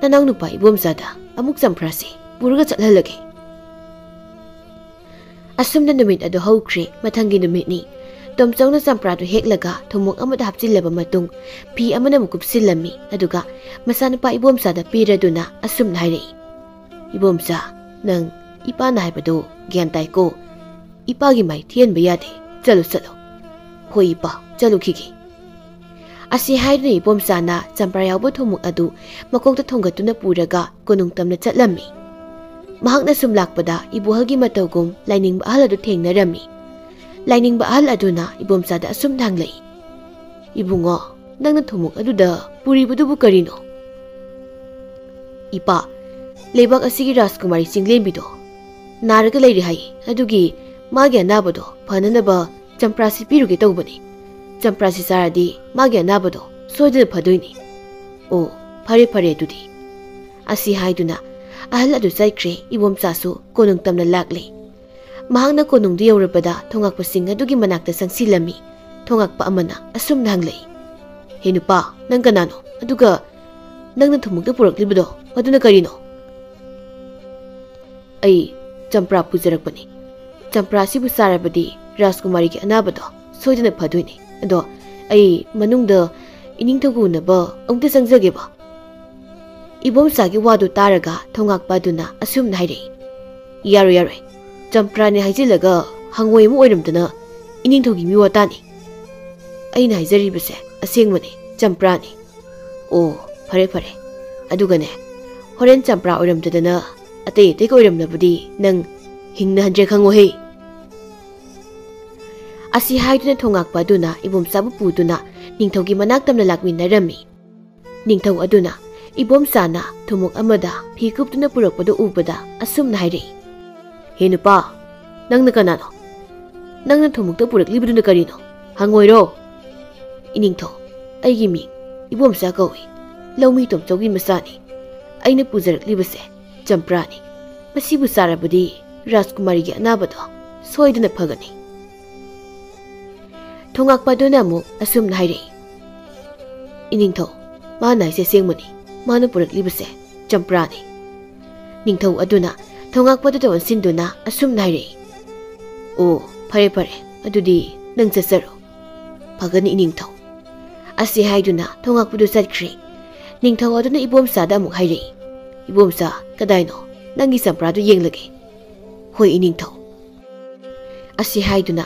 ꯅꯅꯥꯎ ꯅꯨꯄꯥ ꯏꯕꯣꯝꯆꯥꯗ ꯑꯃꯨꯛ ꯆꯝꯄ꯭ꯔꯥꯁꯦ ꯄꯨꯔꯒ ꯆꯠꯍꯜꯂꯒꯦ꯫ ꯑꯁꯨꯝꯅ ꯅꯨꯃꯤꯠ ꯑꯗꯨ ꯍꯧꯈ꯭ꯔꯦ꯫ ꯃꯊꯪꯒꯤ ꯅꯨꯃꯤꯠꯅꯤ꯫ ꯇꯣꯝꯆꯧꯅ ꯆꯝꯄ꯭ꯔꯥꯗꯨ ꯍꯦꯛꯂꯒ ꯊꯨꯝꯃꯣꯛ ꯑꯃꯗ ꯍꯥꯞꯆꯤꯜꯂꯕ ꯃꯇꯨꯡ, ꯐꯤ ꯑꯃꯅ ꯑꯃꯨꯛ ꯀꯨꯞꯁꯤꯜꯂꯝꯃꯤ꯫ ꯑꯗꯨꯒ ꯃꯆꯥꯅꯨꯄꯥ ꯏꯕꯣꯝꯆꯥꯗ ꯄꯤꯔꯗꯨꯅ ꯑꯁꯨꯝꯅ ꯍꯥꯏꯔꯛꯏ, "ꯏꯕꯣꯝꯆꯥ, ꯅꯪ ꯏꯄꯥꯅ ꯍꯥꯏꯕꯗꯨ ꯒ꯭ꯌꯥꯟ ꯇꯥꯏꯀꯣ? ꯏꯄꯥꯒꯤ ꯃꯥꯏ ꯊꯤꯍꯟꯕ ꯌꯥꯗꯦ꯫ ꯆꯠꯂꯨ, ꯆꯠꯂꯨ꯫" "ꯍꯣꯏ ꯏꯄꯥ, ꯆꯠꯂꯨꯈꯤꯒꯦ꯫" ꯑꯁꯤ ꯍꯥꯏꯗꯨꯅ ꯏꯕꯣꯝꯆꯥꯅ ꯆꯝꯄ꯭ꯔꯥ ꯌꯥꯎꯕ ꯊꯨꯝꯃꯣꯛ ꯑꯗꯨ ꯃꯀꯣꯛꯇ ꯊꯣꯡꯒꯠꯇꯨꯅ ꯄꯨꯔꯒ ꯀꯣꯅꯨꯡ ꯇꯝꯅ ꯆꯠꯂꯝꯃꯤ꯫ ꯃꯍꯥꯛꯅ ꯁꯨꯝ ꯂꯥꯛꯄꯗ ꯏꯕꯣꯍꯜꯒꯤ ꯃꯇꯧꯒꯨꯝ ꯂꯥꯏꯅꯤꯡꯕ ꯑꯍꯜ ꯑꯗꯨ ꯊꯦꯡꯅꯔꯝꯃꯤ꯫ ꯂꯥꯏꯅꯤꯡꯕ ꯑꯍꯜ ꯑꯗꯨꯅ ꯏꯕꯣꯝꯆꯥꯗ ꯑꯁꯨꯝꯅ ꯍꯪꯂꯛꯏ, "ꯏꯕꯨꯡꯉꯣ, ꯅꯪꯅ ꯊꯨꯝꯃꯣꯛ ꯑꯗꯨꯗ ꯄꯨꯔꯤꯕꯗꯨꯕꯨ ꯀꯔꯤꯅꯣ?" "ꯏꯄꯥ, ꯂꯩꯕꯥꯛ ꯑꯁꯤꯒꯤ ꯔꯥꯖꯀꯨꯃꯥꯔꯤ ꯆꯤꯡꯂꯦꯝꯕꯤꯗꯣ ꯅꯥꯔꯒ ꯂꯩꯔꯤ ꯍꯥꯏ꯫ ꯑꯗꯨꯒꯤ ꯃꯥꯒꯤ ꯑꯅꯥꯕꯗꯣ ꯐꯅꯅꯕ ꯆꯝꯄ꯭ꯔꯥꯁꯤ ꯄꯤꯔꯨꯒꯦ ꯇꯧꯕꯅꯤ꯫ ꯆꯝꯄ꯭ꯔꯥꯁꯤ ꯆꯥꯔꯗꯤ ꯃꯥꯒꯤ ꯑꯅꯥꯕꯗꯣ ꯁꯣꯏꯗꯅ ꯐꯗꯣꯏꯅꯤ꯫" "ꯑꯣ, ꯐꯔꯦ ꯐꯔꯦ ꯑꯗꯨꯗꯤ꯫" ꯑꯁꯤ ꯍꯥꯏꯗꯨꯅ ꯑꯍꯜ ꯑꯗꯨ ꯆꯠꯈ꯭ꯔꯦ꯫ ꯏꯕꯣꯝꯆꯥꯁꯨ ꯀꯣꯅꯨꯡ ꯇꯝꯅ ꯂꯥꯛꯂꯦ꯫ ꯃꯍꯥꯛꯅ ꯀꯣꯅꯨꯡꯗꯨ ꯌꯧꯔꯕꯗ ꯊꯣꯉꯥꯛꯄꯁꯤꯡ ꯑꯗꯨꯒꯤ ꯃꯅꯥꯛꯇ ꯆꯪꯁꯤꯜꯂꯝꯃꯤ꯫ ꯊꯣꯉꯥꯛꯄ ꯑꯃꯅ ꯑꯁꯨꯝꯅ ꯍꯪꯂꯛꯏ, "ꯍꯦ ꯅꯨꯄꯥ, ꯅꯪ ꯀꯅꯥꯅꯣ? ꯑꯗꯨꯒ ꯅꯪꯅ ꯊꯨꯝꯃꯣꯛꯇ ꯄꯨꯔꯛꯂꯤꯕꯗꯣ ꯃꯗꯨꯅ ꯀꯔꯤꯅꯣ?" "ꯑꯩ ꯆꯝꯄ꯭ꯔꯥ ꯄꯨꯖꯔꯛꯄꯅꯤ꯫ ꯆꯝꯄ꯭ꯔꯥ ꯑꯁꯤꯕꯨ ꯆꯥꯔꯕꯗꯤ ꯔꯥꯖꯀꯨꯃꯥꯔꯤꯒꯤ ꯑꯅꯥꯕꯗꯣ ꯁꯣꯏꯗꯅ ꯐꯗꯣꯏꯅꯤ꯫ ꯑꯗꯣ ꯑꯩ ꯃꯅꯨꯡꯗ ꯏꯅꯤꯡꯊꯧꯒ ꯎꯅꯕ ꯑꯃꯨꯛꯇ ꯆꯪꯖꯒꯦꯕ꯫" ꯏꯕꯣꯝꯆꯥꯒꯤ ꯋꯥꯗꯨ ꯇꯥꯔꯒ ꯊꯣꯉꯥꯛꯄ ꯑꯗꯨꯅ ꯑꯁꯨꯝꯅ ꯍꯥꯏꯔꯛꯏ, "ꯌꯥꯔꯣꯏ, ꯌꯥꯔꯣꯏ꯫ ꯆꯝꯄ꯭ꯔꯥꯅꯤ ꯍꯥꯏꯖꯤꯜꯂꯒ ꯍꯪꯉꯣꯏ ꯑꯃ ꯑꯣꯏꯔꯝꯗꯅ ꯏꯅꯤꯡꯊꯧꯒꯤ ꯃꯤꯋꯥ ꯇꯥꯅꯤ꯫ ꯑꯩꯅ ꯍꯥꯏꯖꯔꯤꯕꯁꯦ ꯑꯁꯦꯡꯕꯅꯤ, ꯆꯝꯄ꯭ꯔꯥꯅꯤ꯫" "ꯑꯣ, ꯐꯔꯦ ꯐꯔꯦ꯫ ꯑꯗꯨꯒꯅꯦ, ꯍꯣꯔꯦꯟ ꯆꯝꯄ꯭ꯔꯥ ꯑꯣꯏꯔꯝꯗꯗꯅ ꯑꯇꯩ ꯑꯇꯩꯒ ꯑꯣꯏꯔꯝꯂꯕꯗꯤ ꯅꯪ ꯍꯤꯡꯅ ꯍꯟꯖꯦ ꯈꯪꯉꯣꯍꯦ꯫" ꯑꯁꯤ ꯍꯥꯏꯗꯨꯅ ꯊꯣꯉꯥꯛꯄ ꯑꯗꯨꯅ ꯏꯕꯣꯝꯆꯥꯕꯨ ꯄꯨꯗꯨꯅ ꯅꯤꯡꯊꯧꯒꯤ ꯃꯅꯥꯛ ꯇꯝꯅ ꯂꯥꯛꯃꯤꯟꯅꯔꯝꯃꯤ꯫ ꯅꯤꯡꯊꯧ ꯑꯗꯨꯅ ꯏꯕꯣꯝꯆꯥꯅ ꯊꯨꯝꯃꯣꯛ ꯑꯃꯗ ꯐꯤ ꯀꯨꯞꯇꯨꯅ ꯄꯨꯔꯛꯄꯗꯨ ꯎꯕꯗ ꯑꯁꯨꯝꯅ ꯍꯥꯏꯔꯛꯏ, "ꯍꯦ ꯅꯨꯄꯥ, ꯅꯪꯅ ꯀꯅꯥꯅꯣ? ꯅꯪꯅ ꯊꯨꯝꯃꯣꯛꯇ ꯄꯨꯔꯛꯂꯤꯕꯗꯨꯅ ꯀꯔꯤꯅꯣ? ꯍꯪꯉꯣꯏꯔꯣ?" "ꯏꯅꯤꯡꯊꯧ, ꯑꯩꯒꯤ ꯃꯤꯡ ꯏꯕꯣꯝꯆꯥ ꯀꯧꯏ꯫ ꯂꯧꯃꯤ ꯇꯣꯝꯆꯧꯒꯤ ꯃꯆꯥꯅꯤ꯫ ꯑꯩꯅ ꯄꯨꯖꯔꯛꯂꯤꯕꯁꯦ ꯆꯝꯄ꯭ꯔꯥꯅꯤ꯫ ꯃꯁꯤꯕꯨ ꯆꯥꯔꯕꯗꯤ ꯔꯥꯖꯀꯨꯃꯥꯔꯤꯒꯤ ꯑꯅꯥꯕꯗꯣ ꯁꯣꯏꯗꯅ ꯐꯒꯅꯤ꯫" ꯊꯣꯉꯥꯛꯄ ꯑꯗꯨꯅ ꯑꯃꯨꯛ ꯑꯁꯨꯝꯅ ꯍꯥꯏꯔꯛꯏ, "ꯏꯅꯤꯡꯊꯧ, ꯃꯥꯅ ꯍꯥꯏꯁꯦ ꯑꯁꯦꯡꯕꯅꯤ꯫ ꯃꯥꯅ ꯄꯨꯔꯛꯂꯤꯕꯁꯦ ꯆꯝꯄ꯭ꯔꯥꯅꯤ꯫" ꯅꯤꯡꯊꯧ ꯑꯗꯨꯅ ꯊꯣꯉꯥꯛꯄ ꯑꯗꯨꯗ ꯑꯣꯟꯁꯤꯟꯗꯨꯅ ꯑꯁꯨꯝꯅ ꯍꯥꯏꯔꯛꯏ, "ꯑꯣ, ꯐꯔꯦ ꯐꯔꯦ, ꯑꯗꯨꯗꯤ ꯅꯪ ꯆꯠꯆꯔꯣ꯫" "ꯐꯒꯅꯤ ꯏꯅꯤꯡꯊꯧ꯫" ꯑꯁꯤ ꯍꯥꯏꯗꯨꯅ ꯊꯣꯉꯥꯛꯄꯗꯨ ꯆꯠꯈ꯭ꯔꯦ꯫ ꯅꯤꯡꯊꯧ ꯑꯗꯨꯅ ꯏꯕꯣꯝꯆꯥꯗ ꯑꯃꯨꯛ ꯍꯥꯏꯔꯛꯏ, "ꯏꯕꯣꯝꯆꯥ, ꯀꯗꯥꯏꯅꯣ? ꯅꯪꯒꯤ ꯆꯝꯄ꯭ꯔꯥꯗꯨ ꯌꯦꯡꯂꯒꯦ꯫" "ꯍꯣꯏ ꯏꯅꯤꯡꯊꯧ꯫" ꯑꯁꯤ ꯍꯥꯏꯗꯨꯅ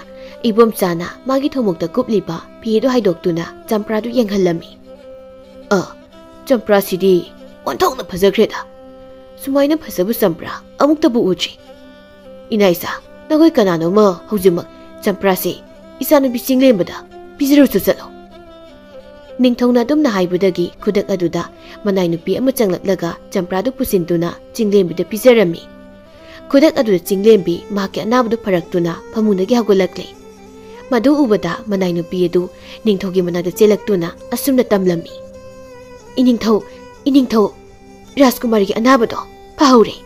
ꯏꯕꯣꯝꯆꯥꯅ ꯃꯥꯒꯤ ꯊꯣꯡꯃꯨꯛꯇ ꯀꯨꯞꯂꯤꯕ ꯐꯤ ꯑꯗꯨ ꯍꯥꯏꯗꯣꯛꯇꯨꯅ ꯆꯝꯄ꯭ꯔꯥꯗꯨ ꯌꯦꯡꯍꯜꯂꯝꯃꯤ꯫ "ꯑ, ꯆꯝꯄ꯭ꯔꯥꯁꯤꯗꯤ ꯑꯣꯟꯊꯣꯛꯅ ꯐꯖꯈ꯭ꯔꯦꯗ꯫ ꯁꯨꯃꯥꯏꯅ ꯐꯖꯕ ꯆꯝꯄ꯭ꯔꯥ ꯑꯃꯨꯛꯇꯕꯨ ꯎꯗ꯭ꯔꯤ꯫ ꯏꯅꯥ ꯏꯆꯥ, ꯅꯈꯣꯏ ꯀꯅꯥꯅꯣꯃ ꯍꯧꯖꯤꯛꯃꯛ ꯆꯝꯄ꯭ꯔꯥꯁꯤ ꯏꯆꯥꯅꯨꯄꯤ ꯆꯤꯡꯂꯦꯝꯕꯗ ꯄꯤꯖꯔꯨꯆꯣ ꯆꯠꯂꯣ꯫" ꯅꯤꯡꯊꯧꯅ ꯑꯗꯨꯝꯅ ꯍꯥꯏꯕꯗꯒꯤ ꯈꯨꯗꯛ ꯑꯗꯨꯗ ꯃꯅꯥꯏ ꯅꯨꯄꯤ ꯑꯃ ꯆꯪꯂꯛꯂꯒ ꯆꯝꯄ꯭ꯔꯥꯗꯨ ꯄꯨꯁꯤꯟꯗꯨꯅ ꯆꯤꯡꯂꯦꯝꯕꯤꯗ ꯄꯤꯖꯔꯝꯃꯤ꯫ ꯈꯨꯗꯛ ꯑꯗꯨꯗ ꯆꯤꯡꯂꯦꯝꯕꯤ ꯃꯍꯥꯛꯀꯤ ꯑꯅꯥꯕꯗꯨ ꯐꯔꯛꯇꯨꯅ ꯐꯃꯨꯡꯗꯒꯤ ꯍꯧꯒꯠꯂꯛꯂꯦ꯫ ꯃꯗꯨ ꯎꯕꯗ ꯃꯅꯥꯏ ꯅꯨꯄꯤ ꯑꯗꯨ ꯅꯤꯡꯊꯧꯒꯤ ꯃꯅꯥꯛꯇ ꯆꯦꯜꯂꯛꯇꯨꯅ ꯑꯁꯨꯝꯅ ꯇꯝꯂꯝꯃꯤ, "ꯏꯅꯤꯡꯊꯧ, ꯏꯅꯤꯡꯊꯧ, ꯔꯥꯖꯀꯨꯃꯥꯔꯤꯒꯤ ꯑꯅꯥꯕꯗꯣ ꯐꯍꯧꯔꯦ꯫"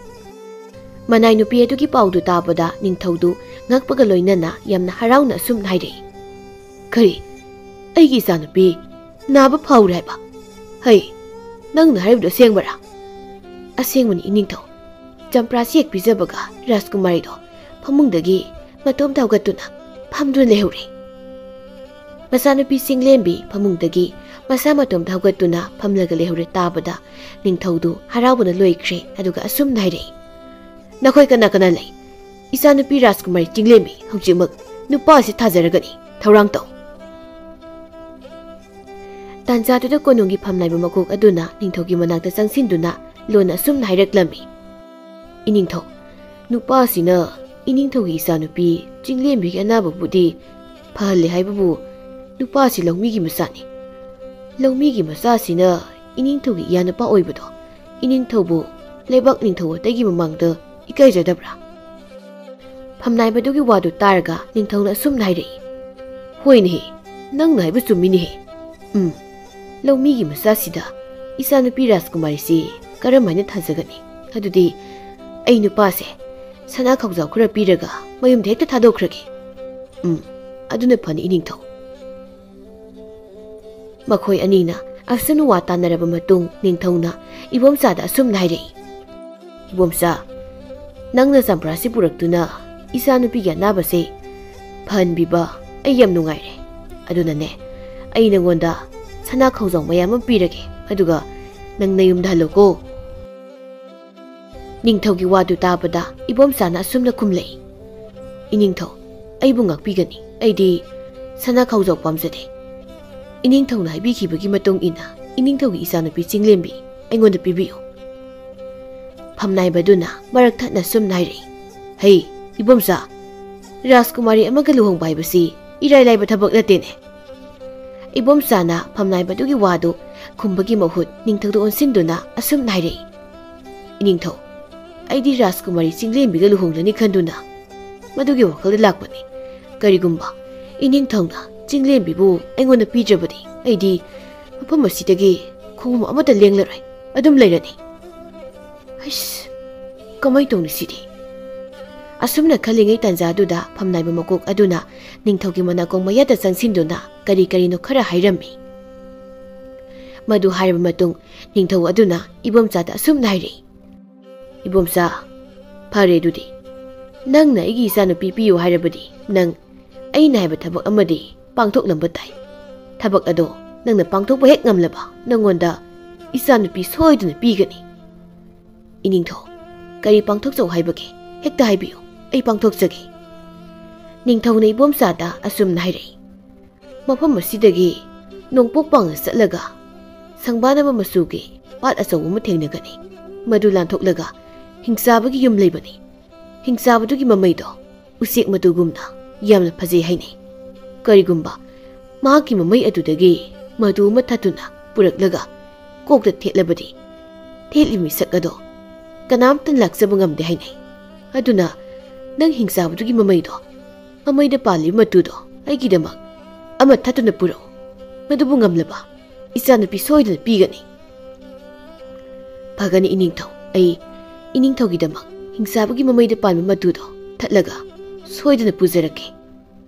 ꯃꯅꯥꯏ ꯅꯨꯄꯤ ꯑꯗꯨꯒꯤ ꯄꯥꯎꯗꯨ ꯇꯥꯕꯗ ꯅꯤꯡꯊꯧꯗꯨ ꯉꯛꯄꯒ ꯂꯣꯏꯅꯅ ꯌꯥꯝꯅ ꯍꯔꯥꯎꯅ ꯑꯁꯨꯝꯅ ꯍꯥꯏꯔꯛꯏ, "ꯀꯔꯤ? ꯑꯩꯒꯤ ꯏꯆꯥꯅꯨꯄꯤ ꯅꯥꯕ ꯐꯍꯧꯔꯦ ꯍꯥꯏꯕ? ꯍꯩ, ꯅꯪꯅ ꯍꯥꯏꯔꯤꯕꯗꯨ ꯑꯁꯦꯡꯕꯔꯥ?" "ꯑꯁꯦꯡꯕꯅꯤ ꯏꯅꯤꯡꯊꯧ꯫ ꯆꯝꯄ꯭ꯔꯥꯁꯤ ꯍꯦꯛ ꯄꯤꯖꯕꯒ ꯔꯥꯖꯀꯨꯃꯥꯔꯤꯗꯣ ꯐꯃꯨꯡꯗꯒꯤ ꯃꯇꯣꯝꯇ ꯍꯧꯒꯠꯇꯨꯅ ꯐꯝꯗꯨꯅ ꯂꯩꯍꯧꯔꯦ꯫" ꯃꯆꯥꯅꯨꯄꯤ ꯆꯤꯡꯂꯦꯝꯕꯤ ꯐꯃꯨꯡꯗꯒꯤ ꯃꯁꯥ ꯃꯇꯣꯝꯇ ꯍꯧꯒꯠꯇꯨꯅ ꯐꯝꯂꯒ ꯂꯩꯍꯧꯔꯦ ꯇꯥꯕꯗ ꯅꯤꯡꯊꯧꯗꯨ ꯍꯔꯥꯎꯕꯅ ꯂꯣꯏꯈ꯭ꯔꯦ꯫ ꯑꯗꯨꯒ ꯑꯁꯨꯝꯅ ꯍꯥꯏꯔꯛꯏ, "ꯅꯈꯣꯏ ꯀꯅꯥ ꯀꯅꯥ ꯂꯩ? ꯏꯆꯥꯅꯨꯄꯤ ꯔꯥꯖꯀꯨꯃꯥꯔꯤ ꯆꯤꯡꯂꯦꯝꯕꯤ ꯍꯧꯖꯤꯛꯃꯛ ꯅꯨꯄꯥ ꯑꯁꯤ ꯊꯥꯖꯔꯒꯅꯤ꯫ ꯊꯧꯔꯥꯡ ꯇꯧ꯫" ꯇꯥꯟꯖꯥꯗꯨꯗ ꯀꯣꯅꯨꯡꯒꯤ ꯐꯝꯅꯥꯏꯕ ꯃꯀꯣꯛ ꯑꯗꯨꯅ ꯅꯤꯡꯊꯧꯒꯤ ꯃꯅꯥꯛꯇ ꯆꯪꯁꯤꯟꯗꯨꯅ ꯂꯣꯟꯅ ꯑꯁꯨꯝꯅ ꯍꯥꯏꯔꯛꯂꯝꯃꯤ, "ꯏꯅꯤꯡꯊꯧ, ꯅꯨꯄꯥꯁꯤꯅ ꯏꯅꯤꯡꯊꯧꯒꯤ ꯏꯆꯥꯅꯨꯄꯤ ꯆꯤꯡꯂꯦꯝꯕꯤꯒꯤ ꯑꯅꯥꯕꯕꯨꯗꯤ ꯐꯍꯜꯂꯦ ꯍꯥꯏꯕꯕꯨ, ꯅꯨꯄꯥꯁꯤ ꯂꯧꯃꯤꯒꯤ ꯃꯆꯥꯅꯤ꯫ ꯂꯧꯃꯤꯒꯤ ꯃꯆꯥꯁꯤꯅ ꯏꯅꯤꯡꯊꯧꯒꯤ ꯏꯌꯥꯅꯨꯄꯥ ꯑꯣꯏꯕꯗꯣ ꯏꯅꯤꯡꯊꯧꯕꯨ ꯂꯩꯕꯥꯛ ꯅꯤꯡꯊꯧ ꯑꯇꯩꯒꯤ ꯃꯃꯥꯡꯗ ꯏꯀꯥꯏꯖꯗꯕ꯭ꯔꯥ?" ꯐꯝꯅꯥꯏꯕꯗꯨꯒꯤ ꯋꯥꯗꯨ ꯇꯥꯔꯒ ꯅꯤꯡꯊꯧꯅ ꯑꯁꯨꯝꯅ ꯍꯥꯏꯔꯛꯏ, "ꯍꯣꯏꯅꯦꯍꯦ, ꯅꯪꯅ ꯍꯥꯏꯕ ꯆꯨꯝꯃꯤꯅꯦꯍꯦ꯫ ꯎꯝ, ꯂꯧꯃꯤꯒꯤ ꯃꯆꯥꯁꯤꯗ ꯏꯆꯥꯅꯨꯄꯤ ꯔꯥꯖꯀꯨꯃꯥꯔꯤꯁꯤ ꯀꯔꯝ ꯍꯥꯏꯅ ꯊꯥꯖꯒꯅꯤ? ꯑꯗꯨꯗꯤ ꯑꯩ ꯅꯨꯄꯥꯁꯦ ꯁꯅꯥ ꯈꯧꯖꯥꯎ ꯈꯔ ꯄꯤꯔꯒ ꯃꯌꯨꯝꯗ ꯍꯦꯛꯇ ꯊꯥꯗꯣꯛꯈ꯭ꯔꯒꯦ꯫ ꯎꯝ, ꯑꯗꯨꯅ ꯐꯅꯤ ꯏꯅꯤꯡꯊꯧ꯫" ꯃꯈꯣꯏ ꯑꯅꯤꯅ ꯑꯁꯨꯝꯅ ꯋꯥ ꯇꯥꯟꯅꯔꯕ ꯃꯇꯨꯡ ꯅꯤꯡꯊꯧꯅ ꯏꯕꯣꯝꯆꯥꯗ ꯑꯁꯨꯝꯅ ꯍꯥꯏꯔꯛꯏ, "ꯏꯕꯣꯝꯆꯥ, ꯅꯪꯅ ꯆꯝꯄ꯭ꯔꯥꯁꯤ ꯄꯨꯔꯛꯇꯨꯅ ꯏꯆꯥꯅꯨꯄꯤꯒꯤ ꯑꯅꯥꯕꯁꯦ ꯐꯍꯟꯕꯤꯕ ꯑꯩ ꯌꯥꯝ ꯅꯨꯡꯉꯥꯏꯔꯦ꯫ ꯑꯗꯨꯅꯅꯦ, ꯑꯩ ꯅꯪꯉꯣꯟꯗ ꯁꯅꯥ ꯈꯧꯖꯥꯎ ꯃꯌꯥꯝ ꯑꯃ ꯄꯤꯔꯒꯦ, ꯑꯗꯨꯒ ꯅꯪ ꯅꯌꯨꯝꯗ ꯍꯜꯂꯣꯀꯣ꯫ ꯅꯤꯡꯊꯧꯒꯤ ꯋꯥꯗꯨ ꯇꯥꯕꯗ ꯏꯕꯣꯝꯆꯥꯅ ꯑꯁꯨꯝꯅ ꯈꯨꯝꯂꯛꯏ, "ꯏꯅꯤꯡꯊꯧ, ꯑꯩꯕꯨ ꯉꯥꯛꯄꯤꯒꯅꯤ꯫ ꯑꯩꯗꯤ ꯁꯅꯥ ꯈꯧꯖꯥꯎ ꯄꯥꯝꯖꯗꯦ꯫ ꯏꯅꯤꯡꯊꯧꯅ ꯍꯥꯏꯕꯤꯈꯤꯕꯒꯤ ꯃꯇꯨꯡ ꯏꯟꯅ ꯏꯅꯤꯡꯊꯧꯒꯤ ꯏꯆꯥꯅꯨꯄꯤ ꯆꯤꯡꯂꯦꯝꯕꯤ ꯑꯩꯉꯣꯟꯗ ꯄꯤꯕꯤꯌꯨ꯫" ꯐꯝꯅꯥꯏꯕꯗꯨꯅ ꯃꯔꯛ ꯊꯠꯅ ꯁꯨꯝꯅ ꯍꯥꯏꯔꯛꯏ, "ꯍꯩ, ꯏꯕꯣꯝꯆꯥ, ꯔꯥꯖꯀꯨꯃꯥꯔꯤ ꯑꯃꯒ ꯂꯨꯍꯣꯡꯕ ꯍꯥꯏꯕꯁꯤ ꯏꯔꯥꯏ ꯂꯥꯏꯕ ꯊꯕꯛ ꯅꯠꯇꯦꯅꯦ꯫" ꯏꯕꯣꯝꯆꯥꯅ ꯐꯝꯅꯥꯏꯕꯗꯨꯒꯤ ꯋꯥꯗꯨ ꯈꯨꯝꯕꯒꯤ ꯃꯍꯨꯠ ꯅꯤꯡꯊꯧꯗ ꯑꯣꯟꯁꯤꯟꯗꯨꯅ ꯑꯁꯨꯝꯅ ꯍꯥꯏꯔꯛꯏ, "ꯏꯅꯤꯡꯊꯧ, ꯑꯩꯗꯤ ꯔꯥꯖꯀꯨꯃꯥꯔꯤ ꯆꯤꯡꯂꯦꯝꯕꯤꯒ ꯂꯨꯍꯣꯡꯂꯅꯤ ꯈꯟꯗꯨꯅ ꯃꯗꯨꯒꯤ ꯋꯥꯈꯜꯗ ꯂꯥꯛꯄꯅꯤ꯫ ꯀꯔꯤꯒꯨꯝꯕ ꯏꯅꯤꯡꯊꯧꯅ ꯆꯤꯡꯂꯦꯝꯕꯤꯕꯨ ꯑꯩꯉꯣꯟꯗ ꯄꯤꯗ꯭ꯔꯕꯗꯤ ꯑꯩꯗꯤ ꯃꯐꯝ ꯑꯁꯤꯗꯒꯤ ꯈꯣꯡꯐꯝ ꯑꯃꯠꯇ ꯂꯦꯡꯂꯔꯣꯏ, ꯑꯗꯨꯝ ꯂꯩꯔꯅꯤ꯫ ꯍꯩꯁ, ꯀꯃꯥꯏ ꯇꯧꯅꯤ ꯁꯤꯗꯤ?" ꯑꯁꯨꯝꯅ ꯈꯜꯂꯤꯉꯩ ꯇꯥꯟꯖꯥꯗꯨꯗ ꯐꯝꯅꯥꯏꯕ ꯃꯀꯣꯛ ꯑꯗꯨꯅ ꯅꯤꯡꯊꯧꯒꯤ ꯃꯅꯥꯀꯣꯡ ꯃꯌꯥꯗ ꯆꯪꯁꯤꯟꯗꯨꯅ ꯀꯔꯤ ꯀꯔꯤꯅꯣ ꯈꯔ ꯍꯥꯏꯔꯝꯃꯤ꯫ ꯃꯗꯨ ꯍꯥꯏꯔꯕ ꯃꯇꯨꯡ ꯅꯤꯡꯊꯧ ꯑꯗꯨꯅ ꯏꯕꯣꯝꯆꯥꯗ ꯑꯁꯨꯝꯅ ꯍꯥꯏꯔꯛꯏ, "ꯏꯕꯣꯝꯆꯥ, ꯐꯔꯦ ꯑꯗꯨꯗꯤ꯫ ꯅꯪꯅ ꯑꯩꯒꯤ ꯏꯆꯥꯅꯨꯄꯤ ꯄꯤꯌꯨ ꯍꯥꯏꯔꯕꯗꯤ ꯅꯪ ꯑꯩꯅ ꯍꯥꯏꯕ ꯊꯕꯛ ꯑꯃꯗꯤ ꯄꯥꯡꯊꯣꯛꯂꯝꯕ ꯇꯥꯏ꯫ ꯊꯕꯛ ꯑꯗꯣ ꯅꯪꯅ ꯄꯥꯡꯊꯣꯛꯄ ꯍꯦꯛ ꯉꯝꯂꯕ ꯅꯪꯉꯣꯟꯗ ꯏꯆꯥꯅꯨꯄꯤ ꯁꯣꯏꯗꯅ ꯄꯤꯒꯅꯤ꯫ ꯏꯅꯤꯡꯊꯧ, ꯀꯔꯤ ꯄꯥꯡꯊꯣꯛꯆꯧ ꯍꯥꯏꯕꯒꯦ? ꯍꯦꯛꯇ ꯍꯥꯏꯕꯤꯌꯨ, ꯑꯩ ꯄꯥꯡꯊꯣꯛꯆꯒꯦ꯫" ꯅꯤꯡꯊꯧꯅ ꯏꯕꯣꯝꯆꯥꯗ ꯑꯁꯨꯝꯅ ꯍꯥꯏꯔꯛꯏ, "ꯃꯐꯝ ꯑꯁꯤꯗꯒꯤ ꯅꯣꯡꯄꯣꯛ ꯄꯥꯡꯅ ꯆꯠꯂꯒ ꯁꯪꯕꯥꯅꯕ ꯃꯆꯨꯒꯤ ꯄꯥꯠ ꯑꯆꯧꯕ ꯑꯃ ꯊꯦꯡꯅꯒꯅꯤ꯫ ꯃꯗꯨ ꯂꯥꯟꯊꯣꯛꯂꯒ ꯍꯤꯡꯆꯥꯕꯒꯤ ꯌꯨꯝ ꯂꯩꯕꯅꯤ꯫ ꯍꯤꯡꯆꯥꯕꯗꯨꯒꯤ ꯃꯃꯩꯗꯣ ꯎꯆꯦꯛ ꯃꯇꯨꯒꯨꯝꯅ ꯌꯥꯝꯅ ꯐꯖꯩ ꯍꯥꯏꯅꯩ꯫ ꯀꯔꯤꯒꯨꯝꯕ ꯃꯍꯥꯛꯀꯤ ꯃꯃꯩ ꯑꯗꯨꯗꯒꯤ ꯃꯇꯨ ꯑꯃ ꯊꯠꯇꯨꯅ ꯄꯨꯔꯛꯂꯒ ꯀꯣꯛꯇ ꯊꯦꯠꯂꯕꯗꯤ, ꯊꯦꯠꯂꯤꯕ ꯃꯤꯁꯛ ꯑꯗꯣ ꯀꯅꯥꯝꯇꯅ ꯂꯥꯛꯆꯕ ꯉꯝꯗꯦ ꯍꯥꯏꯅꯩ꯫ ꯑꯗꯨꯅ ꯅꯪ ꯍꯤꯡꯆꯥꯕꯗꯨꯒꯤ ꯃꯃꯩꯗꯣ, ꯃꯃꯩꯗ ꯄꯥꯜꯂꯤꯕ ꯃꯇꯨꯗꯣ ꯑꯩꯒꯤꯗꯃꯛ ꯑꯃ ꯊꯠꯇꯨꯅ ꯄꯨꯔꯛꯎ꯫ ꯃꯗꯨꯕꯨ ꯉꯝꯂꯕ ꯏꯆꯥꯅꯨꯄꯤ ꯁꯣꯏꯗꯅ ꯄꯤꯒꯅꯤ꯫" "ꯐꯒꯅꯤ ꯏꯅꯤꯡꯊꯧ, ꯑꯩ ꯏꯅꯤꯡꯊꯧꯒꯤꯗꯃꯛ ꯍꯤꯡꯆꯥꯕꯒꯤ ꯃꯃꯩꯗ ꯄꯥꯟꯕ ꯃꯇꯨꯗꯣ ꯊꯠꯂꯒ ꯁꯣꯏꯗꯅ ꯄꯨꯖꯔꯛꯀꯦ꯫"